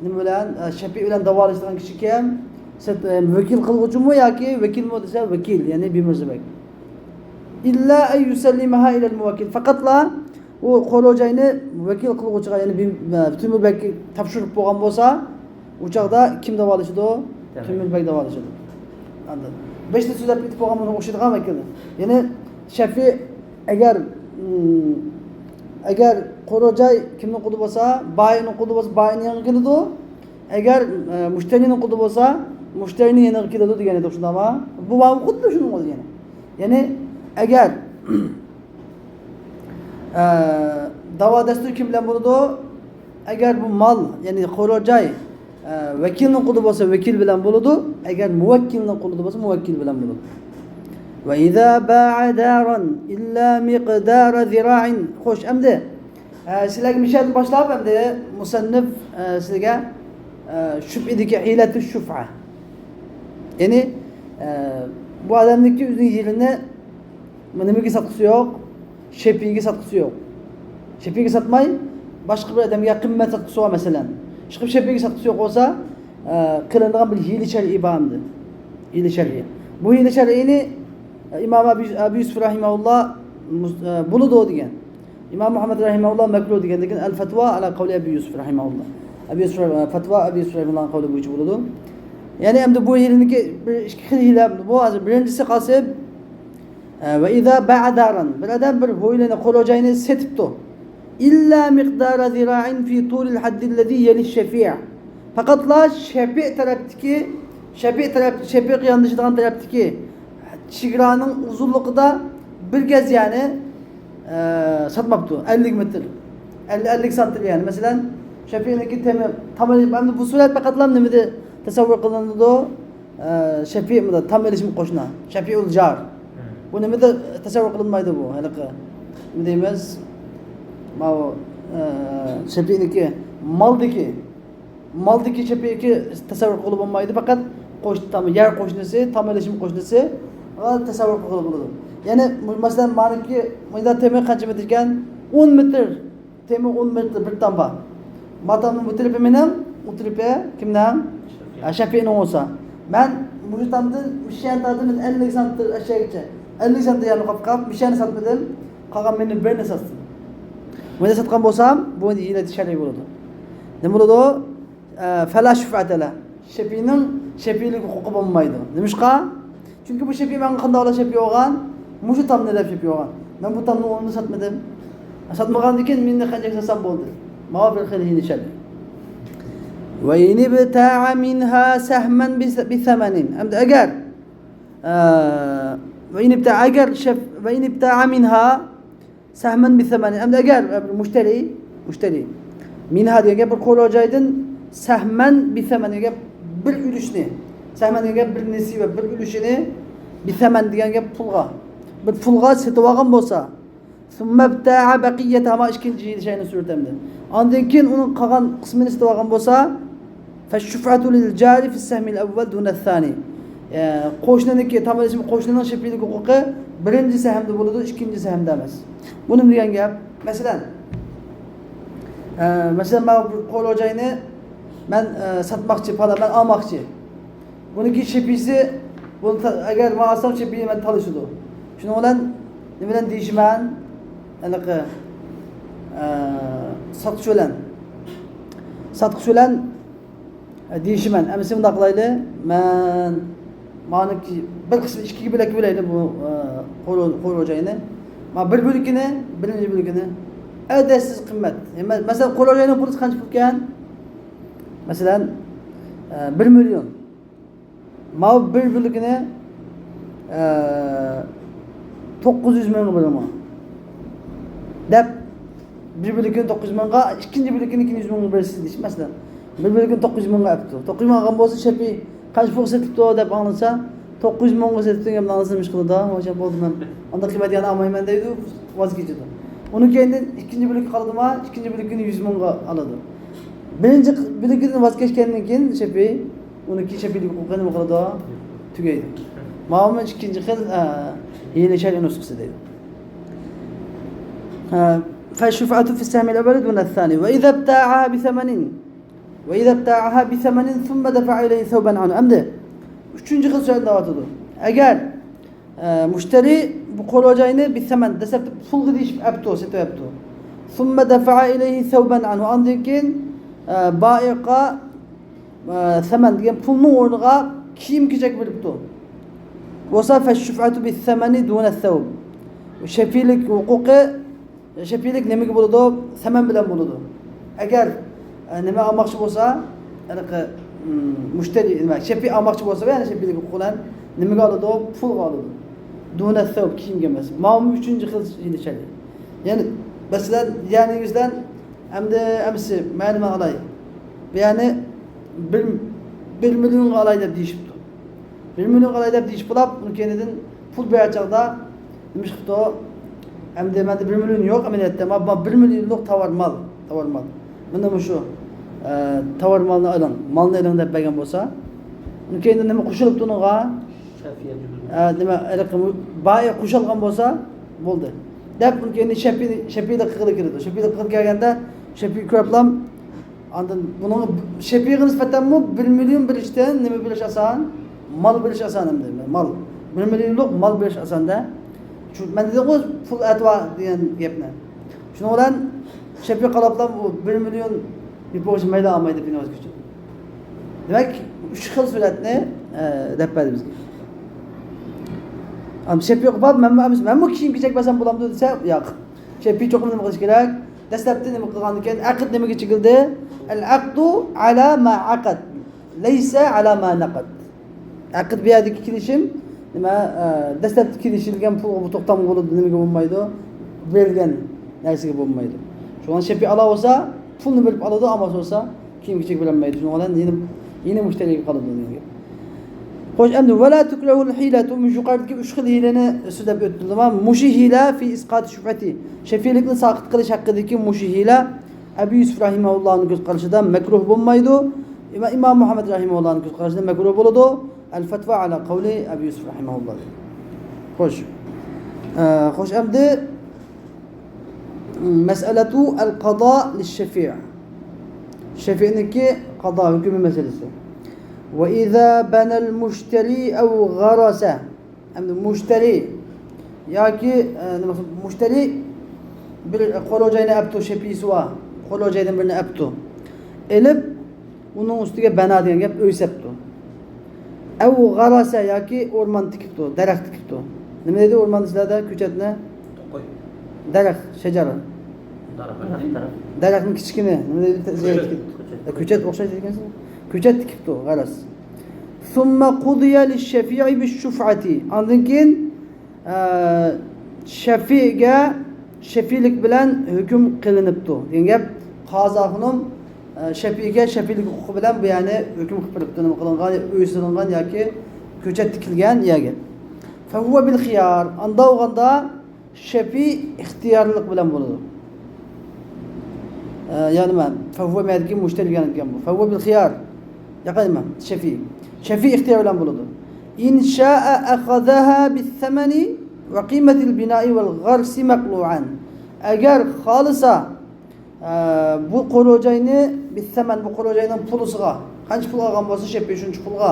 نېمە بىلەن، ئە، شەپىئى بىلەن داۋالىشىدىغان كىشى كىم؟ سەت-، ئە، ۋەكىل قىلغۇچىمۇ ياكى ۋەكىلمۇ دېسە، ۋەكىل، يەنى بىمۇرزىبەك. إلا أن يسلمها إلى الموكل. فقطلا ئۇ قورۇ جاينى ۋەكىل قىلغۇچىغا، يەنى بىم-، ئە، تۆمۈر بەگكە تاپشۇرۇپ بولغان بولسا، ئۇ چاغدا كىم داۋالىشىدۇ؟ تۆمۈر بەگ داۋالىشىدۇ. ئاندىن بەشتە سۆزلەپ ئۆتۈپ بولغان بۇنىڭغا ئوخشايدىغان ۋەكىل. يەنى شەفىئى ئەگەر، ئىم، ئەگەر قورۇ جاي كىمنىڭ قولىدا بولسا، بائىنىڭ قولىدا بولسا، بائىننىڭ يېنىغا كېلىدۇ. ئەگەر، ئە، مۇشتەرىنىڭ قولىدا بولسا، مۇشتەرىنىڭ يېنىغا كېلىدۇ دېگەن ئىدۇق، شۇنداقمۇ؟ بۇ بابمۇ خۇددى شۇنىڭغا دېگەن. يەنى ئەگەر، ئە، داۋا دەستۇرى كىم بىلەن بولىدۇ؟ ئەگەر بۇ مال، يەنى قورۇ جاي، ئە، ۋەكىلنىڭ قولىدا بولسا، ۋەكىل بىلەن بولىدۇ. ئەگەر مۇۋەككىلنىڭ قولىدا بولسا، مۇۋەككىل بىلەن بولىدۇ. وإذا باع دارا إلا مقدار ذراع. خوش، ئەمدى، ئە، سىلەرگە مۇشۇ يەردىن باشلاپ، ئەمدى مۇسەننىپ، ئە، سىلەرگە، ئە، شۇبھىدىكى ھىيلەتۇ شۇفئە. يەنى، ئە، بۇ ئادەمنىڭكى ئۆزىنىڭ يېرىنى نېمىگە ساتقۇسى يوق؟ شەپىئىگە ساتقۇسى يوق. شەپىئىگە ساتماي، باشقا بىر ئادەمگە قىممەت ساتقۇسى بار، مەسىلەن. ئىشقىلىپ شەپىئىگە ساتقۇسى يوق بولسا، ئە، قىلىنىدىغان بىر ھىيلە شەرئىي بار ئەمدى. ھىيلە شەرئىي. بۇ ھىيلە شەرئىينى، ئە، ئىمام ئەبۇ، ئەبۇ يۈسۈف رەھىمەھۇللا مۇس-، ئە، بولىدۇ دېگەن. ئىمام مۇھەممەد رەھىمەھۇللا مەكرۇھ دېگەن، لېكىن ئەل فەتۋا ئەلا قەۋلى ئەبۇ يۈسۈف رەھىمەھۇللا. ئەبۇ يۈسۈف، ئە، فەتۋا ئەبۇ يۈسۈف رەھىمەھۇللانىڭ قەۋلى بويىچە بولىدۇ. يەنى ئەمدى بۇ ھىيلىنىڭكى بىر ئىككى خىل ھىيلە بۇ. ھازىر بىرىنچىسى قالسا، ئە، ۋە ئىزا باء داران. بىر ئادەم بىر ھويلىنى، قورۇ جاينى سېتىپتۇ. ئىللا مىقدارا زىرائىن في طول الحد الذي يلي الشفيع. پەقەتلا شەپىئى تەرەپتىكى، شەپىئى تەرەپ، شەپىئىگە ياندىشىدىغان تەرەپتىكى چېگرانىڭ ئۇزۇنلۇقىدا بىر گەز، يەنى، ئە، ساتماپتۇ. ئەللىك مېتىر. ئەللىك، ئەللىك سانتىم، يەنى. مەسىلەن، شەپىئىنىڭكى تېمى، تامى، ئەمدى بۇ سۈرەت پەقەتلا نېمىدە تەسەۋۋۇر قىلىنىدۇ؟ ئە، شەپىئى، بۇ تام ئېلىشمۇ قوشنا. شەپىئۇل جار. بۇ نېمىدە تەسەۋۋۇر قىلىنمايدۇ بۇ، ھېلىقى. نېمە دەيمىز؟ ماۋۇ، ئە، شەپىئىنىڭكى مالدىكى، مالدىكى شەپىئىگە تەسەۋۋۇر قىلغىلى بولمايدۇ. پەقەت قوش-، تام-، يەر قوشنىسى، تام ئېلىشمۇ قوشنىسى، ئۇلار تەسەۋۋۇر قىلغىلى بولىدۇ. يەنى، مۇ-، مەسىلەن، مانىكى، مۇندا تېمى قانچە مېتىر ئىكەن؟ ئون مېتىر. تېمى ئون مېتىر بىر تام بار. ما تامنىڭ بۇ تەرىپى مېنىڭ، ئۇ تەرىپى كىمنىڭ؟ ھە، شەپىئىنىڭ بولسا. مەن مۇشۇ تامدىن مۇشۇ يەرنى تارتىپ، مەن ئەللىك سانتىم ئەشياغىچە، ئەللىك سانتىم يەرنى قاپلاپ، مۇشۇ يەرنى ساتمىدىم. قالغان مېنى بىرنى ساتسۇن. مۇنى ساتقان بولسام، بۇ ھىيلە شەرئىي بولىدۇ. نېمە بولىدۇ؟ ئە، فەلا شۇفئەتە لە. شەپىئىنىڭ شەپىئىلىك ھوقۇقى بولمايدۇ. نېمىشقا؟ چۈنكى بۇ شەپىئى ماڭا قانداقلا شەپىئى بولغان؟ مۇشۇ تامنى دەپ شەپىئى بولغان. مەن بۇ تامنىڭ ئورنىنى ساتمىدىم. ساتمىغاندىن كېيىن مېنى قانچە ساتسام بولدى. ماۋۇ بىر خىل ھىيلە شەرئىي. وإن ابتاع منها سهما بث-، بثمن. ئەمدى ئەگەر، ئە، وإن ابتاع، ئەگەر شەپ-، وإن ابتاع منها سهما بثمن. ئەمدى ئەگەر، ئە، بىر مۇشتەرى، مۇشتەرى، مىنھا دېگەن گەپ بىر قورۇ جايدىن، سەھمەن بىسەمەن دېگەن گەپ بىر ئۈلۈشنى، سەھمەن دېگەن گەپ بىر نېسىۋە، بىر ئۈلۈشىنى، بىسەمەن دېگەن گەپ پۇلغا، بىر پۇلغا سېتىۋالغان بولسا، ثم ابتاع بقيتها، ئىككىنچى شەينى سۈرىتەمدە. ئاندىن كېيىن ئۇنىڭ قالغان قىسمىنى سېتىۋالغان بولسا، فالشفعة للجار في السهم الأول دون الثاني. ئە، قوشنىنىڭكى، تامىلىشىم قوشنىنىڭ شەپىئىلىك ھوقۇقى بىرىنچى سەھمدە بولىدۇ، ئىككىنچى سەھمدە ئەمەس. بۇ نېمە دېگەن گەپ؟ مەسىلەن، ئە، مەسىلەن، مانا بۇ قورۇ جاينى مەن، ئە، ساتماقچى، پالان، مەن ئالماقچى. بۇنىڭكى شەپىئىسى، بۇنى تا-، ئەگەر مەن ئالسام، شەپىئى مەن تالىشىدۇ. شۇنىڭ بىلەن نېمە بىلەن دېيىشىمەن؟ ھېلىقى، ئە، ساتقۇچى بىلەن. ساتقۇچى بىلەن دېيىشىمەن. ئەمىسە مۇنداق قىلايلى، مەن مانىكى بىر قىسمى ئىككىگە بۆلەك بۆلەيلى بۇ، ئە، قورۇ-، قورۇ جاينى. مانا بىر بۆلىكىنى، بىرىنچى بۆلىكىنى ئەدەپسىز قىممەت. مە-، مەسىلەن، قورۇ جاينىڭ پۇلى قانچە پۇل ئىكەن؟ مەسىلەن، ئە، بىر مىليون. ماۋۇ بىر بۆلىكىنى، ئە، توققۇز يۈز مىڭغا بېرىمەن دەپ، بىر بۆلىكىنى توققۇز يۈز مىڭغا، ئىككىنچى بۆلىكىنى كېيىن يۈز مىڭغا بېرىسىز دېيىش، مەسىلەن. بىر بۆلىكىنى توققۇز يۈز مىڭغا ئەپتۇ. توققۇز يۈز مىڭغا ئالغان بولسا، شەپىئى قانچە پۇلغا سېتىپتۇ دەپ ئاڭلىسا، توققۇز يۈز مىڭغا سېتىپتۇ دېگەن ئاڭلىسا، مۇشۇ قىلىدۇ، ھوشيار بولدى، مەن ئانداق قىممەت يەنە ئالمايمەن دەيدۇ، ۋاز كېچىدۇ. ئۇنىڭ كەينىدىن ئىككىنچى بۆلىكى قالىدۇما، ئىككىنچى بۆلىكىنى يۈز مىڭغا ئالىدۇ. بىرىنچى بۆلىكىدىن ۋاز كەچكەندىن كېيىن شەپىئى ئۇنىڭكى شەپىئىلىك ھوقۇقى نېمە قىلىدۇ؟ تۈگەيدۇ. ماۋۇمۇ ئىككىنچى خىل، ئە، ھىيلە شەرئىي نۇسخىسى دەيدۇ. ئە، فالشفعة في السهم الأول دون الثاني. وإذا ابتاعها بثمن. وإذا ابتاعها بثمن ثم دفع إليه ثوبا عنه. ئەمدى ئۈچىنچى خىل سۈرەتنى دەۋاتىدۇ. ئەگەر، ئە، مۇشتەرى بۇ قورۇ جاينى بىسەمەن، دەسلەپتە پۇلغا دېيىشىپ ئەپتۇ، سېتىۋەپتۇ. ثم دفع إليه ثوبا عنه. ئاندىن كېيىن، ئە، بائىققا، ئە، سەمەن دېگەن پۇلنىڭ ئورنىغا كىيىم-كېچەك بېرىپتۇ. بولسا فالشفعة بالثمن دون الثوب. شەپىلىك ھوقۇقى، شەپىلىك نېمىگە بولىدۇ؟ سەمەن بىلەن بولىدۇ. ئەگەر، ئە، نېمە ئالماقچى بولسا، ھېلىقى، م، مۇشتەرى، نېمە، شەپىي ئالماقچى بولسا، يەنە شەپىيلىك ھوقۇقى بىلەن نېمىگە ئالىدۇ؟ پۇلغا ئالىدۇ. دون الثوب، كىيىمگە ئەمەس. ماۋۇمۇ ئۈچىنچى خىل ھىيلە شەرئىي. يەنى، مەسىلەن، يەنى يۈزدەن ئەمدى ئەمىسى، مەن نېمە ئالاي؟ بۇ يەنى بىر، بىر مىليونغا ئالاي دەپ دېيىشىپتۇ. بىر مىليونغا ئالاي دەپ دېيىشىپ بولاپ، ئۇنىڭ كەينىدىن پۇل بەرگەن چاغدا نېمە چىقىپتۇ؟ ئەمدى مەندە بىر مىليون يوق ئەمەلىيەتتە، ما، ما بىر مىليونلۇق تاۋار مال، تاۋار مال. مانا مۇشۇ، ئە، تاۋار مالنى ئېلىڭ، مالنى ئېلىڭ دەپ بەرگەن بولسا، ئۇنىڭ كەينىدىن نېمە قوشۇلۇپتۇ ئۇنىڭغا؟ ئە، نېمە، ھېلىقى بائىق قوشۇلغان بولسا بولدى. دەپ ئۇنىڭ كەينىدىن شەپىي، شەپىيلىك قىلغىلى كېلىدۇ. شەپىيلىك قىلغىلى كەلگەندە شەپىي كۆرۈپلا ئاندىن بۇنىڭ شەپىيغا نىسبەتەنمۇ بىر مىليون بېرىشتىن نېمە بېرىش ئاسان؟ مال بېرىش ئاسان ئەمدى. مال. بىر مىليونلۇق مال بېرىش ئاسان-دە. شۇ، مەن دېدىمغۇ، پۇل ئەتىۋار دېگەن گەپنى. شۇنىڭ بىلەن شەپىي قاراپلا ئۇ بىر مىليون يوپۇرغىچە مەيلى ئالماي دەپ يېنىۋاتقۇچە. دېمەك، ئۈچ خىل سۈرەتنى، ئە، دەپ بەردى بىزگە. ئەم، شەپىي قوپاپ، مەنمۇ، مەنمۇ كىيىم-كېچەك بەرسەم بولامدۇ دېسە، ياق. شەپىي چوقۇم نېمە قىلىش كېرەك؟ دەسلەپتە نېمە قىلغاندىكىن، ئەقىد نېمىگە چېكىلدى؟ العقد على ما عقد، ليس على ما نقد. ئەقىد بۇ يەردىكى كېلىشىم، نېمە، ئە، دەسلەپتە كېلىشىلگەن پۇلغا بۇ توختامغا بولىدۇ، نېمىگە بولمايدۇ؟ بېرىلگەن نەرسىگە بولمايدۇ. شۇڭا شەپىي ئالا بولسا، پۇلنى بېرىپ ئالىدۇ، ئالماس بولسا، كىيىم-كېچەك بېرەلمەيدۇ. شۇنىڭ بىلەن يەنە، يەنە مۇشتەرىگە قالىدۇ دېگەن گەپ. خوش، ئەمدى، ولا تكره الحيلة، مۇشۇ يۇقىرىدىكى ئۈچ خىل ھىيلىنى سۆزلەپ ئۆتتى. مۇشۇ ھىيلە في إسقاط الشفعة، شەپىيلىكنى ساقىت قىلىش ھەققىدىكى مۇشۇ ھىيلە ئەبۇ يۈسۈپ رەھىمەھۇللاھنىڭ كۆز قارىشىدا مەكرۇھ بولمايدۇ. ئىما-، ئىمام مۇھەممەد رەھىمەھۇللاھنىڭ كۆز قارىشىدا مەكرۇھ بولىدۇ. الفتوى على قول أبي يوسف رحمه الله. خوش. ئە، خوش، ئەمدى، مەسئەلەتۇ ئەل قازا لىششەفىئ. شەفىئنىڭكى قازا ھۆكمى مەسىلىسى. وإذا بنى المشتري أو غرس. ئەمدى مۇشتەرى ياكى، ئە، نېمە، مۇشتەرى بىر قورۇ جاينى ئەپتۇ، شەپىسى بار. قورۇ جايدىن بىرنى ئەپتۇ. ئېلىپ، ئۇنىڭ ئۈستىگە بەنا دېگەن گەپ، ئۆي سەپتۇ. ئەۋ غاراسە ياكى ئورمان تىكىپتۇ، دەرەخ تىكىپتۇ. نېمە دەيدۇ ئورماندا سىلەردە؟ كۆچەتنى؟ توقاي. دەرەخ، شەجەرە. دەرەخ. دەرەخنىڭ كىچىكىنى. نېمە دەيدۇ؟ كۆچەت. كۆچەت ئوخشاش دېگەنسىز. كۆچەت تىكىپتۇ، غاراس. ثم قضي للشفيع بالشفعة. ئاندىن كېيىن، ئە، شەفىئگە شەفىئلىك بىلەن ھۆكۈم قىلىنىپتۇ دېگەن گەپ. قازى خانىم، ئە، شەفىئگە شەفىئلىك ھوقۇقى بىلەن بۇ يەرنى ھۆكۈم قىلىپ بېرىپتۇ. نېمە قىلىنغان، ئۆي سېلىنغان ياكى كۆچەت تىكىلگەن يەرگە. فهو بالخيار. ئاندا بولغاندا شەفىئ ئىختىيارلىق بىلەن بولىدۇ. ئە، يەنى مەن، فەھۋە مەدىكى مۇشتەرى دېگەن گەپ بۇ. فەھۋە بىل خىيار. ياقايمەن، شەفىئ. شەفىئ ئىختىيار بىلەن بولىدۇ. إن شاء أخذها بالثمن وقيمة البناء والغرس مقلوعا. ئەگەر خالىسا، ئە، بۇ قورۇ جاينى بالثمن، بۇ قورۇ جاينىڭ پۇلىسىغا، قانچە پۇل ئالغان بولسا شەپىئ شۇنچە پۇلغا.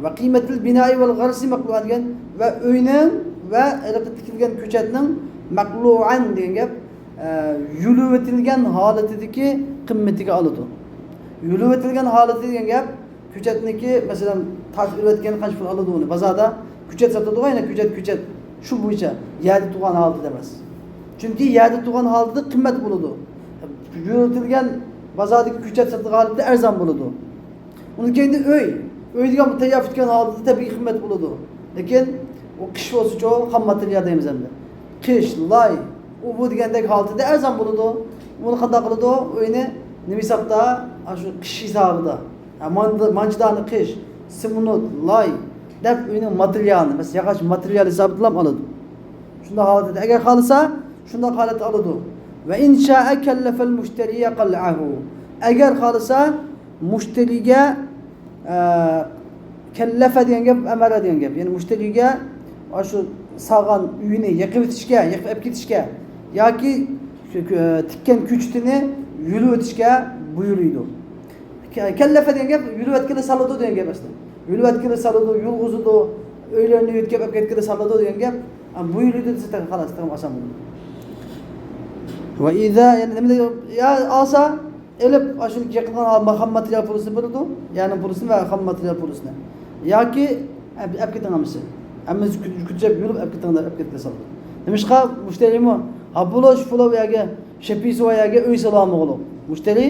وقيمة البناء والغرس مقلوعا دېگەن ۋە ئۆينىڭ ۋە ھېلىقى تىكىلگەن كۆچەتنىڭ مەقلۇئەن دېگەن گەپ، ئە، يۇلۇۋېتىلگەن ھالىتىدىكى قىممىتىگە ئالىدۇ. يۇلۇۋېتىلگەن ھالىتى دېگەن گەپ، كۆچەتنىكى، مەسىلەن، تارتىپ ئېلىۋەتكەن قانچە پۇل ئالىدۇ ئۇنى؟ بازاردا كۆچەت ساتىدىغۇ، يەنە كۆچەت، كۆچەت. شۇ بويىچە يەردە تۇرغان ھالىتىدە ئەمەس. چۈنكى يەردە تۇرغان ھالىتىدە قىممەت بولىدۇ. يۇلۇۋېتىلگەن بازاردىكى كۆچەت ساتىدىغان ھالىتىدە ئەرزان بولىدۇ. ئۇنىڭ كەينىدىن ئۆي. ئۆي دېگەن بۇ تەييار پۈتكەن ھالىتىدە تەبىئىي قىممەت بولىدۇ. لېكىن ئۇ قىش بولسىچۇ، خام ماتېرىيال دەيمىز ئەمدى. قىش، لاي، ئۇ بۇ دېگەندەك ھالىتىدە ئەرزان بولىدۇ. بۇنى قانداق قىلىدۇ؟ ئۆينى نېمە ھېسابتا؟ ئاشۇ قىش ھېسابىدا. ھە، ماندا-، مانچە دانە قىش، سېمونت، لاي دەپ ئۆينىڭ ماتېرىيالىنى، مەسىلەن، ياغاچ ماتېرىيال ھېسابىدىلا ئالىدۇ. شۇنداق ھالەتتە، ئەگەر خالىسا، شۇنداق ھالەتتە ئالىدۇ. وإن شاء كلف المشتري قلعه. ئەگەر خالىسا، مۇشتەرىگە، ئە، كەللەفە دېگەن گەپ، ئەمەرە دېگەن گەپ. يەنى مۇشتەرىگە ئاشۇ سالغان ئۆيىنى يېقىۋېتىشكە، يېقىپ ئەپ كېتىشكە ياكى شۇ، ئە، تىككەن كۆچىتىنى يۇلۇۋېتىشكە بۇيرۇيدۇ. كە-، كەللەفە دېگەن گەپ يۇلۇۋەتكىلى سالىدۇ دېگەن گەپ ئەسلى. يۇلۇۋەتكىلى سالىدۇ، يۇلغۇزىدۇ، ئۆيلىرىنى يۆتكەپ ئەپ كەتكىلى سالىدۇ دېگەن گەپ. ئە، بۇيرۇيدۇ دېسە خالاس، تېخىمۇ ئاسان بولىدۇ. ۋە ئىزا، يەنى نېمە دەيدۇ؟ يا ئالسا، ئېلىپ، ئاشۇ يېقىلغان خام ماتېرىيال پۇلىسىنى بېرىدۇ، يەرنىڭ پۇلىسىنى ۋە خام ماتېرىيال پۇلىسىنى. ياكى ئەپ، ئەپ كېتىڭ ھەممىسى. ھەممىسى كۆ-، كۆچۈرۈپ يۈرۈپ ئەپ كېتىڭلار، ئەپ كېتىپ سالىدۇ. نېمىشقا؟ مۇشتەرىمۇ، ھا، پۇلۇش، پۇلۇ يەرگە، شېپىسى بار يەرگە ئۆي سېلىۋالمىغۇلۇق. مۇشتەرى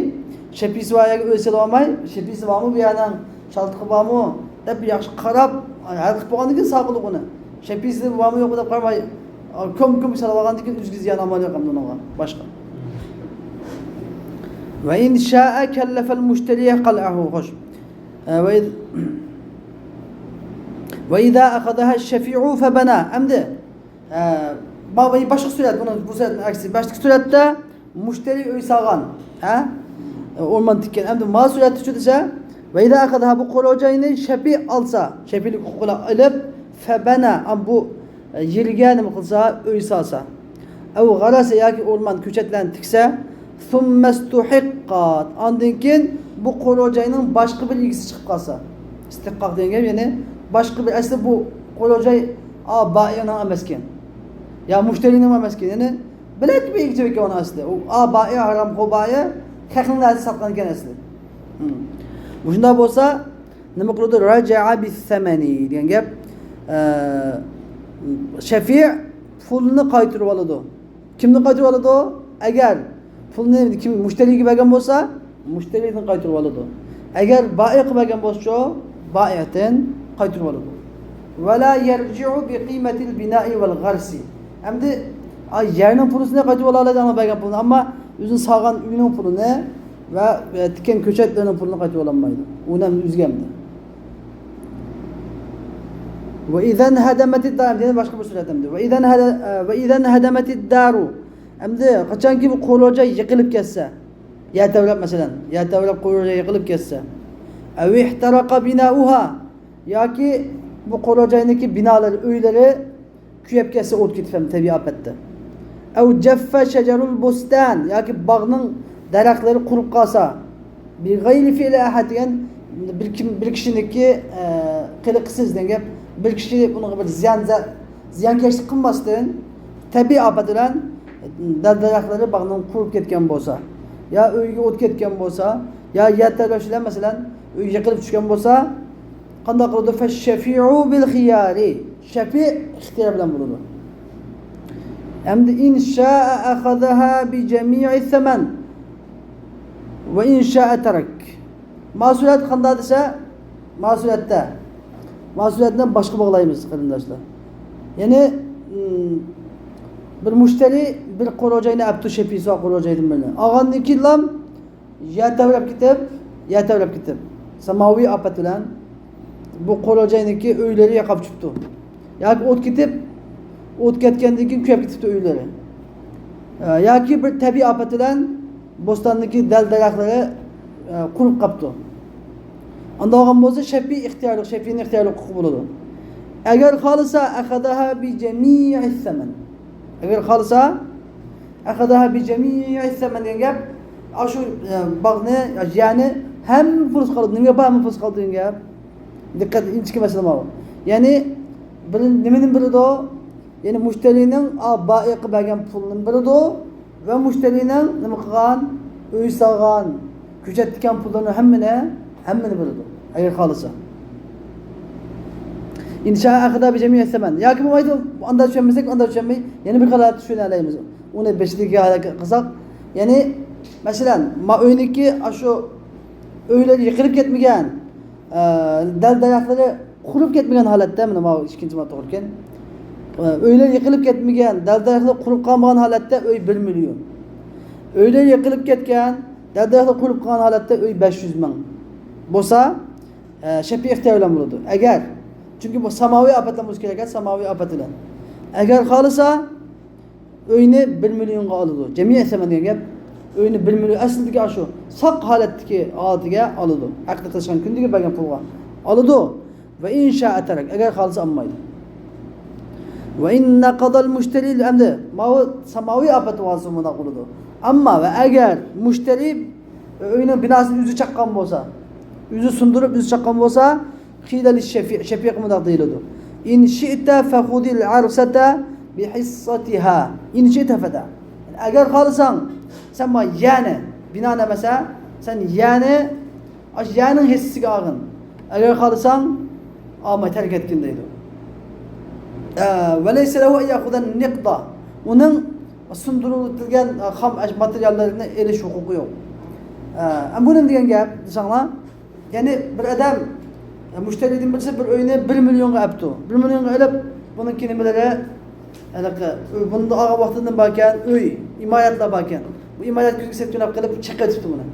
شېپىسى بار يەرگە ئۆي سېلىۋالماي، شېپىسى بارمۇ بۇ يەرنىڭ، شالتىقى بارمۇ دەپ ياخشى قاراپ، ھەل قىلىپ بولغاندىن كېيىن سالغۇلۇق ئۇنى. شېپىسى بارمۇ يوقمۇ دەپ قارىماي، كۆم-كۆم سېلىۋالغاندىن كېيىن ئۈزگۈزگەن ئامال يوق ئەمدى ئۇنىڭغا باشقا. ۋە ئىن شائە كەللەفەل مۇشتەرىيە قەلئەھۇ، خوش. ئە، ۋە ئىز-، ۋە ئىزا ئەخەزەھە شەفىئۇ فەبەنا. ئەمدى، ئە، با-، باشقا سۈرەت، بۇنىڭ، بۇ سۈرەتنىڭ ئەكسى. باشتىكى سۈرەتتە مۇشتەرى ئۆي سالغان، ھە؟ ئورمان تىككەن. ئەمدى ما سۈرەتتىچۇ دېسە، ۋە ئىزا ئەخەزەھە، بۇ قورۇ جاينى شەپى ئالسا، شەپىلىك ھوقۇقى ئېلىپ، فەبەنا، ئەم بۇ يېرىگە نېمە قىلسا، ئۆي سالسا، ئەۋ غەرەسە ياكى ئورمان، كۆچەتلەرنى تىكسە، سۇممەستۇھىققات، ئاندىن كېيىن بۇ قورۇ جاينىڭ باشقا بىر ئىگىسى چىقىپ قالسا. ئىستىھقاق دېگەن گەپ، يەنى باشقا بىر، ئەسلى بۇ قورۇ جاي، ئا، بائىنىڭ ئەمەسكەن. يا مۇشتەرىنىڭ ئەمەسكەن. يەنى بىلەك بىر ئىگىسى ئىكەن ئۇنىڭ ئەسلى. ئۇ، ئا، بائى، ھارامخور بائى، خەقنىڭ نەرسىسىنى ساتقان ئىكەن ئەسلى. ھىم. مۇشۇنداق بولسا، نېمە قىلىدۇ؟ راجەئە بىسسەمەنى دېگەن گەپ. ئە، شەفىئ پۇلنى قايتۇرۇۋالىدۇ. كىمدىن قايتۇرۇۋالىدۇ؟ ئەگەر پۇلنى كىم مۇشتەرىگە بەرگەن بولسا، مۇشتەرىدىن قايتۇرۇۋالىدۇ. ئەگەر بائىغا بەرگەن بولسىچۇ، بائىدىن قايتۇرۇۋالىدۇ. ۋەلا يەرجىئۇ بىقىمەتىل بىنائى ۋەل غەرسى. ئەمدى، ئا، يەرنىڭ پۇلىسىنى قايتۇرۇۋالالايدۇ، ئاڭا بەرگەن پۇلنى. ئەمما ئۆزىنىڭ سالغان ئۆينىڭ پۇلىنى ۋە، ۋە تىككەن كۆچەتلىرىنىڭ پۇلىنى ققايتۇرۇۋالالمايدۇ. ئۇنى ئەمدى ئۆزگەردى. ۋە ئىزەنھەدەمەتىد دار، يەنە باشقا بىر سۈرەت ئەمدى. ۋە ئىزەنھەدە، ئە، ۋە ئىزەنھەدەمەتىد دارۇ. ئەمدى قاچانكى بۇ قورۇ جاي يىقىلىپ كەتسە، يەر تەۋرەپ، مەسىلەن، يەر تەۋرەپ قورۇ جاي يىقىلىپ كەتسە، ئەۋ ئىھتەرەقە بىنائۇھا، ياكى بۇ قورۇ جاينىڭكى بىنالىرى، ئۆيلىرى كۆيۈپ كەتسە، ئوت كېتىپ ھەم تەبىئىي ئاپەتتە. ئەۋ جەففە شەجەرۇل بوستان، ياكى باغنىڭ دەرەخلىرى قۇرۇپ قالسا، بىغەيرى فېئلى ئەھەد دېگەن بىر كىم، بىر كىشىنىڭكى، ئە، قىلىقىسىز دېگەن گەپ، بىر كىشى ئۇنىڭغا بىر زىيان، زە-، زىيانكەشلىك قىلماستىن، تەبىئىي ئاپەت بىلەن دەل-، دەرەخلىرى باغنىڭ قۇرۇپ كەتكەن بولسا، يا ئۆيگە ئوت كەتكەن بولسا، يا يەر تەۋرەش بىلەن، مەسىلەن، ئۆي يىقىلىپ چۈشكەن بولسا، قانداق قىلىدۇ؟ فەششەفىئۇ بىل خىيارى. شەفىئ ئىختىيار بىلەن بولىدۇ. ئەمدى ئىن شائە ئەخەزەھا بىجەمىئى سەمەن ۋە ئىن شائە تەرەك. ما سۈرەت قانداق دېسە، ما سۈرەتتە. ما سۈرەتنى باشقا باغلايمىز، قېرىنداشلار. يەنى، ئىم، بىر مۇشتەرى بىر قورۇ جاينى ئەپتۇ، شەپىسى بار قورۇ جايدىن بىرنى. ئالغاندىن كېيىنلا يەر تەۋرەپ كېتىپ، يەر تەۋرەپ كېتىپ، ساماۋى ئاپەت بىلەن بۇ قورۇ جاينىڭكى ئۆيلىرى ياقاپ چۈشۈپتۇ. ياكى ئوت كېتىپ، ئوت كەتكەندىن كېيىن كۆيۈپ كېتىپتۇ ئۆيلىرى. ئە، ياكى بىر تەبىئىي ئاپەت بىلەن بوستاندىكى دەل-دەرەخلىرى، ئە، قۇرۇپ قاپتۇ. ئانداق بولغان بولسا، شەپىئى ئىختىيارلىق، شەپىئىنىڭ ئىختىيارلىق ھوقۇقى بولىدۇ. ئەگەر خالىسا، ئەخەزەھا بىجەمىئىس سەمەن. ئەگەر خالىسا، ئەخەزەھا بىجەمىئىس سەمەن دېگەن گەپ، ئاشۇ، ئە، باغنى، يەرنى ھەممە پۇلىسى قالىدۇ. نېمە گەپ بار، ھەممە پۇلىسى قالىدۇ دېگەن گەپ. دىققەت، ئىنچىكە مەسىلە بۇ. يەنى بىر نېمىنى بېرىدۇ؟ يەنى مۇشتەرىنىڭ، ئا، بائىغا بەرگەن پۇلىنى بېرىدۇ ۋە مۇشتەرىنىڭ نېمە قىلغان، ئۆي سالغان، كۆچەت تىككەن پۇللىرىنى ھەممىنى، ھەممىنى بېرىدۇ، ئەگەر خالىسا. ئىن شائە ئەخەزەھا بىجەمىئىس سەمەن. ياكى بولمايدۇ، ئانداق چۈشەنمىسەك، ئانداق چۈشەنمەي، يەنە بىر خىل ھالەتتە چۈشىنەلەيمىز. ئۇنى بېشىدىكى ھالەتكە قىلساق، يەنى، مەسىلەن، ما ئۆينىڭكى ئاشۇ ئۆيلىرى يىقىلىپ كەتمىگەن، ئە، دەل-دەرەخلىرى قۇرۇپ كەتمىگەن ھالەتتە، مانا ماۋۇ ئىككىنچى ماتور ئىكەن. ئۆيلەر يىقىلىپ كەتمىگەن، دەل-دەرەخلەر قۇرۇپ قالمىغان ھالەتتە ئۆي بىر مىليون. ئۆيلەر يىقىلىپ كەتكەن، دەل-دەرەخلەر قۇرۇپ قالغان ھالەتتە ئۆي بەش يۈز مىڭ بولسا، ئە، شەپىئى ئىختىيار بىلەن بولىدۇ. ئەگەر، چۈنكى بۇ ساماۋى ئاپەتلەر بولسا كېرەك، ساماۋى ئاپەت بىلەن. ئەگەر خالىسا، ئۆينى بىر مىليونغا ئالىدۇ. جەمئىي ئېيتسام دېگەن گەپ، ئۆينى بىر مىليون، ئەسلىدىكى ئاشۇ ساق ھالەتتىكى ھالىتىگە ئالىدۇ. ئەقىد قىلىشقان كۈندىكى بەرگەن پۇلغا ئالىدۇ. ۋە ئىن شائە تەرەك، ئەگەر خالىسا ئالمايدۇ. ۋە ئىن نەقەدەل مۇشتەرى، ئەمدى ماۋۇ ساماۋى ئاپەت ۋاسىتە مۇنداق بولىدۇ. ئەمما ۋە ئەگەر مۇشتەرى ئۆينىڭ بىناسىنى ئۆزى چاققان بولسا، ئۆزى سۇندۇرۇپ ئۆزى چاققان بولسا، قىلە لىششەفىئ، شەفىئغا مۇنداق دېيىلىدۇ. ئىن شىئتە فەخۇزىل ئەرسەتە بىھىسسەتىھا. ئىن شىئتە فەدە. ئەگەر خالىساڭ، سەن ما يەنى، بىنانى ئەمەس، سەن يەنى ئاشۇ يەرنىڭ ھەسسىسىگە ئالغىن. ئەگەر خالىساڭ، ئالماي تەرك ئەتكىن دەيدۇ. ئە، ۋەلەيسە لەھۇ ئەن يەخۇزەن نەقدە. ئۇنىڭ سۇندۇرۇۋېتىلگەن، ئە، خام ئەش-، ماتېرىياللىرىنى ئېلىش ھوقۇقى يوق. ئە، ئەمما بۇ نېمە دېگەن گەپ دېسەڭلار؟ يەنى بىر ئادەم، ئە، مۇشتەرىدىن بىرسى بىر ئۆينى بىر مىليونغا ئەپتۇ. بىر مىليونغا ئېلىپ، بۇنىڭكى نېمىلىرى، ھېلىقى، بۇندا ئالغان ۋاقتىدىن باركەن، ئۆي، ئىمارەتلەر باركەن. بۇ ئىمارەت كۈنگە سەپكۈنەپ قېلىپ چېقىۋېتىپتۇ بۇنى.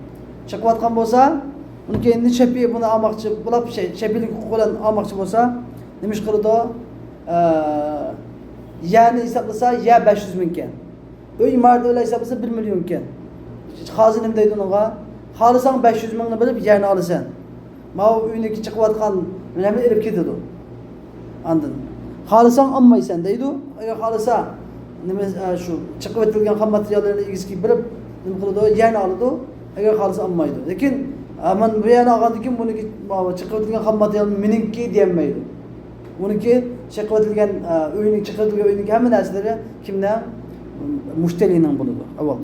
چېقىۋاتقان بولسا، ئۇنى كېيىن شەپىئى بۇنى ئالماقچى بولۇپ، شەي-، شەپىئىلىك ھوقۇقى بىلەن ئالماقچى بولسا، نېمە ئىش قىلىدۇ؟ ئە، يەرنى ھېسابلىسا، يەر بەش يۈز مىڭ ئىكەن. ئۆي ئىمارىتى بىلەن ھېسابلىسا، بىر مىليون ئىكەن. قازى نېمە دەيدۇ ئۇنىڭغا؟ خالىساڭ بەش يۈز مىڭنى بېرىپ يەرنى ئالىسەن. ماۋۇ ئۆينىڭكى چېقىۋاتقان نېمىنى ئېلىپ كېتىدۇ. ئاندىن خالىساڭ ئالمايسەن دەيدۇ. ئەگەر خالىسا، نېمە، ئە، شۇ چېقىۋېتىلگەن خام ماتېرىياللارنى ئىگىسىگە بېرىپ، نېمە قىلىدۇ؟ يەرنى ئالىدۇ. ئەگەر خالىسا ئالمايدۇ. لېكىن، ئە، مەن بۇ يەرنى ئالغاندىن كېيىن بۇنىڭكى، ماۋۇ چېقىۋېتىلگەن خام ماتېرىيال مېنىڭكى دېيەلمەيدۇ. ئۇنىڭكى چېقىۋېتىلگەن، ئە، ئۆينىڭ، چېقىۋېتىلگەن ئۆينىڭكى ھەممە نەرسىلىرى كىمنىڭ؟ مۇشتەرىنىڭ بولىدۇ، ئاۋۋال.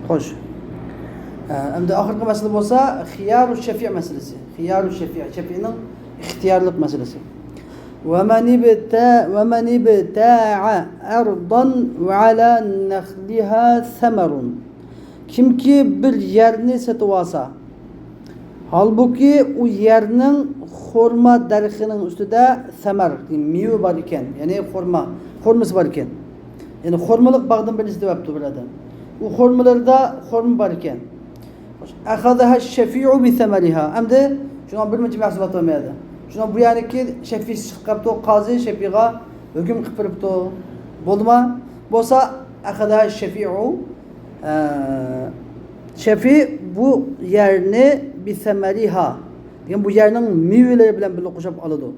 خوش. ئە، ئەمدى ئاخىرقى مەسىلە بولسا خىيارۇ شەفىئ مەسىلىسى. خىيارۇ شەفىئ، شەفىئنىڭ ئىختىيارلىق مەسىلىسى. ومن ابتاع، ومن ابتاع أرضا وعلى نخلها ثمر. كىمكى بىر يەرنى سېتىۋالسا، ھالبۇكى، ئۇ يەرنىڭ خورما دەرىخىنىڭ ئۈستىدە سەمەر، مېۋە بار ئىكەن، يەنى خورما، خورمىسى بار ئىكەن. يەنى خورمىلىق باغدىن بىرنى سېتىۋاپتۇ بىر ئادەم. ئۇ خورمىلىرىدا خورما بار ئىكەن. ئەخەزەھە شەفىئۇ بىسەمەرىھا. ئەمدى شۇنىڭ بىر مۇنچە مەھسۇلات بار بۇ يەردە. شۇنىڭ بۇ يەرنىڭكى شەفىئىسى چىقىپ قاپتۇ، قازى شەفىئىغا ھۆكۈم قىلىپ بېرىپتۇ. بولدىما؟ بولسا، ئەخەزەھە شەفىئۇ، ئە، شەفىئ بۇ يەرنى بىسەمەرىھا دېگەن، بۇ يەرنىڭ مېۋىلىرى بىلەن بىللە قوشۇپ ئالىدۇ.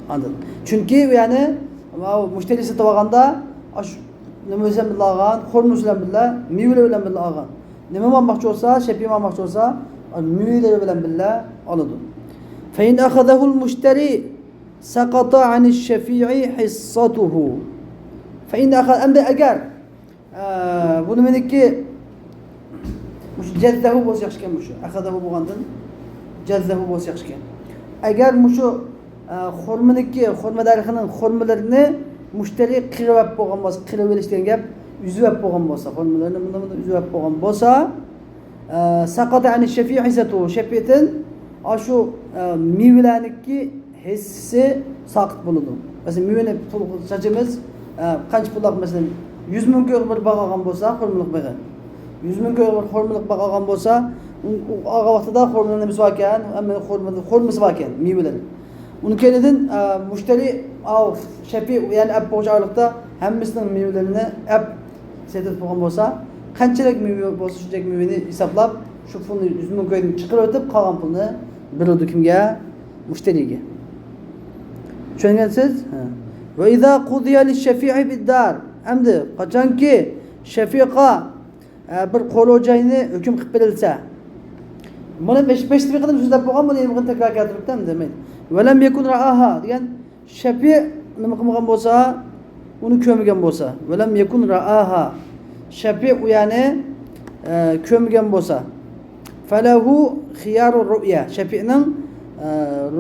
ئاندىن. چۈنكى، يەنى، مۇشتەرى سېتىۋالغاندا، ئاشۇ نېمە بىلەن بىللە ئالغان؟ خورمىسى بىلەن بىللە، مېۋىلىرى بىلەن بىللە ئالغان. نېمە ئالماقچى بولسا، شەپىئى ئالماقچى بولسا، مېۋىلىرى بىلەن بىللە ئالىدۇ. فإن أخذه المشتري سقط عن الشفيع حصته. فإن أخذ، ئەمدى ئەگەر، ئە، بۇ نېمىنىڭكى، مۇشۇ جەززەھۇ بولسا ياخشىكەن، مۇشۇ ئەخەزەھۇ بولغاندىن جەززەھۇ بولسا ياخشىكەن. ئەگەر مۇشۇ، ئە، خورمىنىڭكى، خورما دەرىخىنىڭ خورمىلىرىنى مۇشتەرى قىرىۋەپ بولغان بولسا، قىرىۋېلىش دېگەن گەپ، ئۈزۈۋەپ بولغان بولسا، خورمىلىرىنى مۇنداق، مۇنداق ئۈزۈۋەپ بولغان بولسا، ئە، سەقەتە ئەنى شەفىئى ھىسسەتۇ، شەفىئىدىن ئاشۇ، ئە، مېۋىلەرنىڭكى ھىسسىسى ساقىت بولىدۇ. مەسىلەن، مېۋىنى پۇل چاچىمىز، ئە، قانچە پۇللاق، مەسىلەن، يۈز مىڭ كويغا بىر باغ ئالغان بولسا، خورمىلىق بېغى. يۈز مىڭ كويغا بىر خورمىلىق باغ ئالغان بولسا، ئۇ، ئۇ ئالغان ۋاقتىدا خورمىنىڭ نېمىسى باركەن، ھەممە خورما، خورمىسى باركەن، مېۋىلىرى. ئۇنىڭ كەينىدىن، ئە، مۇشتەرى، ئاۋۇ، شەپىئى، يەنى ئەپ بولغۇچە ئايلىقتا ھەممىسىنىڭ مېۋىلىرىنى ئەپ سېتىپ بولغان بولسا، قانچىلىك مېۋە بولسا، شۇنچىلىك مېۋىنى ھېسابلاپ، شۇ پۇلنى يۈز مىڭ كويدىن چىقىرىۋېتىپ، قالغان پۇلنى بېرىدۇ كىمگە؟ مۇشتەرىگە. چۈشەنگەنسىز؟ ھە. وإذا قضي للشفيع بالدار. ئەمدى قاچانكى شەفىئىغا، ئە، بىر قورۇ جاينى ھۆكۈم قىلىپ بېرىلسە، بۇنى بەش، بەش دەقىقىدىن سۆزلەپ بولغان، بۇنى يەنە تەكرار كەلتۈرۈپتۇ ئەمدى. ولم يكن رآها دېگەن، شەپىئى نېمە قىلمىغان بولسا، ئۇنى كۆرمىگەن بولسا، ولم يكن رآها، شەپىئى ئۇ يەرنى، ئە، كۆرمىگەن بولسا، فله خيار الرؤية، شەپىئىنىڭ، ئە،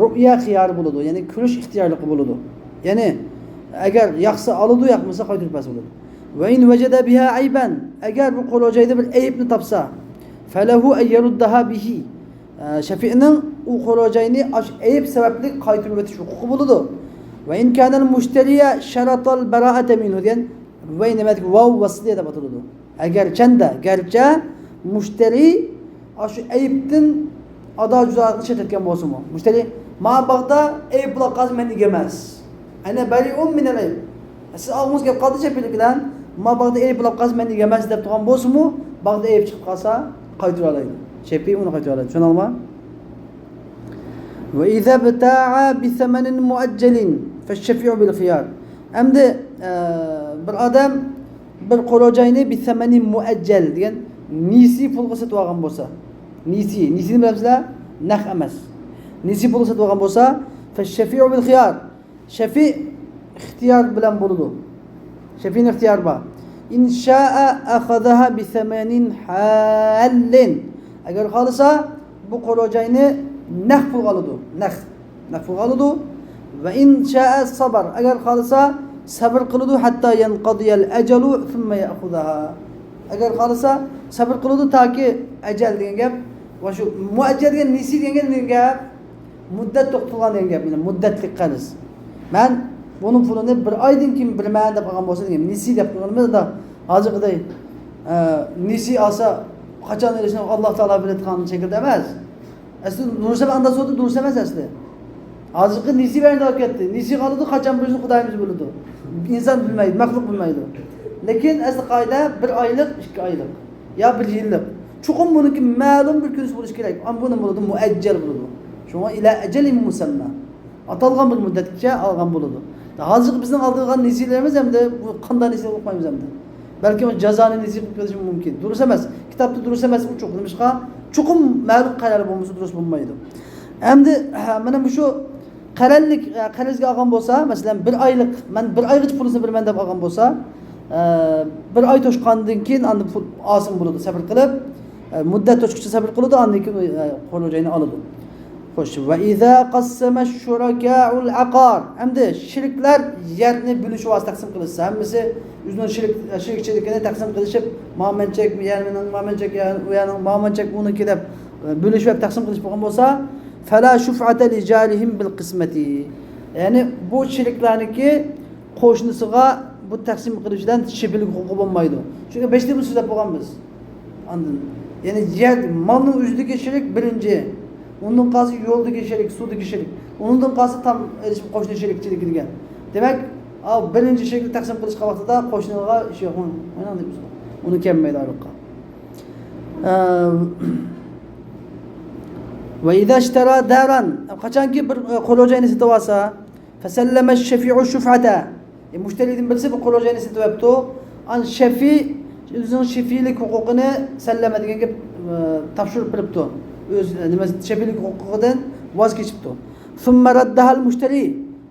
رۇئيە خىيارى بولىدۇ، يەنى كۆرۈش ئىختىيارلىقى بولىدۇ. يەنى ئەگەر ياقسا ئالىدۇ، ياقمىسا قايتۇرۇپ بەرسە بولىدۇ. وإن وجد بها عيبا، ئەگەر بۇ قورۇ جايدا بىر ئەيىبنى تاپسا، فله أن يردها به، ئە، شەپىئىنىڭ ئۇ قورۇ جاينى ئاشۇ ئەيىب سەۋەبلىك قايتۇرۇۋېتىش ھوقۇقى بولىدۇ. وإن كان المشتري شرط البراءة منه دېگەن، ۋەي نېمەدىكى ۋاۋ ۋاسىتە دەپ ئاتىلىدۇ. ئەگەرچەندە، گەرچە مۇشتەرى ئاشۇ ئەيىبتىن ئادا جۇدالىقنى شەرت ئەتكەن بولسىمۇ، مۇشتەرى، ما باغدا ئەيىب بولاپ قالسا مەن ئىگە ئەمەس. أنا بريء من العيب. سىز ئالغۇڭىز كەپ قالدى شەپىئىلىك بىلەن، ما باغدا ئەيىب بولاپ قالسا مەن ئىگە ئەمەس دەپ تۇرغان بولسىمۇ، باغدا ئەيىب چىقىپ قالسا قايتۇرالايدۇ. شەپىئى ئۇنى قايتۇرالايدۇ. چۈشەندىڭىزمۇ؟ وإذا ابتاع بثمن مؤجل فالشفيع بالخيار. ئەمدى، ئە، بىر ئادەم بىر قورۇ جاينى بىسەمەنى مۇئەججەل دېگەن نېسى پۇلغا سېتىۋالغان بولسا، نېسى، نېسىنى بىلەمسىلەر؟ نەق ئەمەس. نېسى پۇلغا سېتىۋالغان بولسا، فالشفيع بالخيار. شەفىي ئىختىيار بىلەن بولىدۇ. شەفىينىڭ ئىختىيارى بار. إن شاء أخذها بثمن حال. ئەگەر خالىسا، بۇ قورۇ جاينى نەق پۇلغا ئالىدۇ. نەق. نەق پۇلغا ئالىدۇ. وإن شاء صبر. ئەگەر خالىسا، سەۋر قىلىدۇ. حتى ينقضي الأجل ثم يأخذها. ئەگەر خالىسا، سەۋر قىلىدۇ، تاكى ئەجەل دېگەن گەپ. ۋە شۇ مۇئەججەل دېگەن، نېسى دېگەن گەپ، مۇددەت توختىتىلغان دېگەن گەپ، يەنى مۇددەتلىك قەرز. مەن بۇنىڭ پۇلىنى بىر ئايدىن كېيىن بېرىمەن دەپ ئالغان بولسا دېگەن، نېسى دەپ قويغىنىمىز ئۇنداق. ھازىرقىدەك، ئە، نېسى ئالسا، قاچان ئېلىشنى ئاللا تائالا بىلىدىغان شەكىلدە ئەمەس. ئەسلى دۇرۇس ئەمەس، ئاندا سودا دۇرۇس ئەمەس ئەسلى. ھازىرقى نېسى بەرگەن ئەمدى ئالىپ كەتتى. نېسى قالىدۇ، قاچان بېرىشنى خۇدايىمىز بىلىدۇ. ئىنسان بىلمەيدۇ، مەخلۇق بىلمەيدۇ. لېكىن ئەسلى قائىدە بىر ئايلىق، ئىككى ئايلىق يا بىر يىللىق. چوقۇم بۇنىڭكى مەلۇم بىر كۈنىسى بولۇشى كېرەك. ئەمما بۇنى بولىدۇ، مۇئەججەل بولىدۇ. شۇڭا إلى أجل مسمى. ئاتالغان بىر مۇددەتكىچە ئالغان بولىدۇ. ھازىرقى بىزنىڭ ئالىدىغان نېسىلىرىمىز ئەمدى بۇ قانداق نېسى قىلىپ قويىمىز ئەمدى؟ بەلكى ئۇ جازانى نېسى قىلىپ قېلىشى مۇمكىن. دۇرۇس ئەمەس. كىتابتا دۇرۇس ئەمەس ئۇ چوقۇم. نېمىشقا؟ چوقۇم مەلۇم قەرەل بولمىسا دۇرۇس بولمايدۇ. ئەمدى، ھە، مانا مۇشۇ قەرەللىك، ئە، قەرزگە ئالغان بولسا، مەسىلەن، بىر ئايلىق، مەن بىر ئايغىچە پۇلىنى بېرىمەن دەپ ئالغان بولسا، ئە، بىر ئاي توشقاندىن كېيىن ئاندىن پۇل ئالسىمۇ بولىدۇ، سەۋر قىلىپ. ئە، مۇددەت توشقۇچە سەۋر قىلىدۇ، ئاندىن كېيىن، ئە، قورۇ جاينى ئالىدۇ. خوش. وإذا قسم الشركاء العقار. ئەمدى شېرىكلەر يەرنى بۆلۈشۈۋالسا، تەقسىم قىلىشسا، ھەممىسى ئۆزىنىڭ شېرىك، شېرىكچىلىكىنى تەقسىم قىلىشىپ، ماڭا مەنچە، يەر مېنىڭ، ماڭا مەنچە، يەر، ئۇ يەرنىڭ ماڭا مەنچە، ئۇنىڭكى دەپ، ئە، بۆلۈشۈپ تەقسىم قىلىشىپ بولغان بولسا، فلا شفعة لجارهم بالقسمة. يەنى بۇ شېرىكلەرنىڭكى قوشنىسىغا بۇ تەقسىم قىلىش بىلەن شېپىلىك ھوقۇقى بولمايدۇ. چۈنكى بەشتە بۇ سۆزلەپ بولغان بىز. ئاندىن، يەنى يەر، مالنىڭ ئۆزىدىكى شېرىك بىرىنچى، ئۇنىڭدىن قالسا يولدىكى شېرىك، سۇدىكى شېرىك، ئۇنىڭدىن قالسا تام، قوشنا شېرىكچىلىكى دېگەن. دېمەك، ئا، بىرىنچى شېرىكنى تەقسىم قىلىشقان ۋاقتىدا قوشنىغا شېرىك، ئۇنى كەلمەيدۇ ئارىلىققا. ئە، وإذا اشترى دارا، قاچانكى بىر، ئە، قورۇ جاينى سېتىۋالسا، فسلم الشفيع الشفعة. ئە، مۇشتەرىدىن بىرسى بۇ قورۇ جاينى سېتىۋەپتۇ. ئان شەفىي ئۆزىنىڭ شەفىيلىك ھوقۇقىنى سەللەمە دېگەن گەپ، ئە، تاپشۇرۇپ بېرىپتۇ. ئۆز، ئە، نېمە، شەفىيلىك ھوقۇقىدىن ۋاز كېچىپتۇ. ثم ردها المشتري.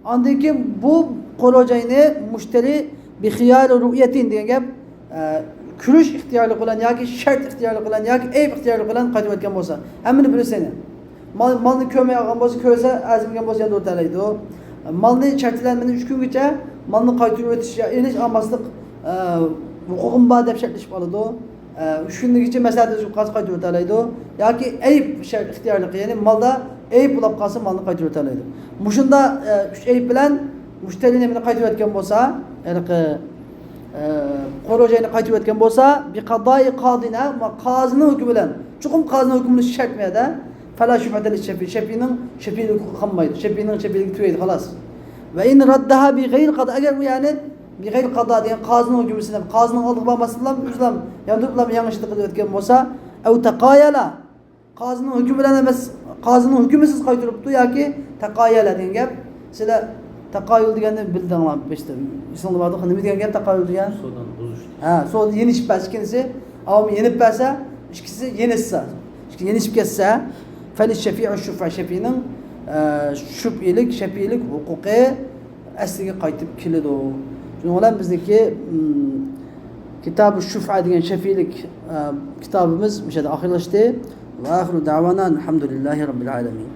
ئاندىن كېيىن بۇ قورۇ جاينى مۇشتەرى بخيار رؤية دېگەن گەپ، ئە، كۆرۈش ئىختىيارلىقى بىلەن ياكى شەرت ئىختىيارلىقى بىلەن ياكى ئەيىب ئىختىيارلىقى بىلەن قايتۇرۇۋەتكەن بولسا، ھەممىنى بىلىسەن. مال، مالنى كۆرمەي ئالغان بولسا، كۆرسە ئەرزىمىگەن بولسا يەنە ئۆتەلەيدۇ. مالنى شەرتلەنمىنى ئۈچ كۈنگىچە مالنى قايتۇرۇۋېتىش يا ئېلىش ئالماسلىق، ئە، ھوقۇقۇم بار دەپ شەرتلىشىپ ئالىدۇ. ئە، ئۈچ كۈندىكىچە مەسلىھەتلىشىپ قالسا قايتۇرۇۋېتەلەيدۇ. ياكى ئەيىب شەرت ئىختىيارلىقى، يەنى مالدا ئەيىب بولۇپ قالسا مالنى قايتۇرۇۋېتەلەيدۇ. مۇشۇنداق، ئە، ئۈچ ئەيىب بىلەن مۇشتەرى نېمىنى قايتۇرۇۋەتكەن بولسا، ھېلىقى، ئە، قورۇ جاينى قايتۇرۇۋەتكەن بولسا، بقضاء قاض، قازىنىڭ ھۆكمى بىلەن، چوقۇم قازىنىڭ ھۆكمى بولۇشى شەرتمۇ يەردە؟ فلا شفعة للشفيع، شەفىينىڭ شەفىيلىك ھوقۇقى قالمايدۇ. شەفىينىڭ شەفىيلىكى تۈگەيدۇ، خالاس. وإن ردها بغير قضاء، ئەگەر ئۇ يەنى بغير قضاء دېگەن قازىنىڭ ھۆكمىسىنى، قازىنىڭ ئالدىغا بارماستىنلا ئۆزلەم ياندۇرۇپلا يېڭىچە قىلىۋەتكەن بولسا، أو تقايلا، قازىنىڭ ھۆكمى بىلەن ئەمەس، قازىنىڭ ھۆكمىسىز قايتۇرۇپتۇ ياكى تقايلا دېگەن گەپ. سىلەر تاقايۇل دېگەننى بىلدىڭلار بېشىدا. ئېسىڭدە باردۇ، نېمە دېگەن گەپ تاقايۇل دېگەن؟ سودىنى بۇزۇش. ھە، سودا يېنىشىپ بەرسە ئىككىنچىسى، ئاۋام يېنىپ بەرسە، ئىككىسى يېنىشسا، ئىككىسى يېنىشىپ كەتسە، فللشفيع الشفعة، شەفىينىڭ، ئە، شۇبھىلىك، شەفىيلىك ھوقۇقى ئەسلىگە قايتىپ كېلىدۇ. شۇنىڭ بىلەن بىزنىڭكى، ئىم، كىتابۇ شۇفئە دېگەن شەفىيلىك، ئە، كىتابىمىز مۇشۇ يەردە ئاخىرلاشتى. وآخر دعوانا أن الحمد لله رب العالمين.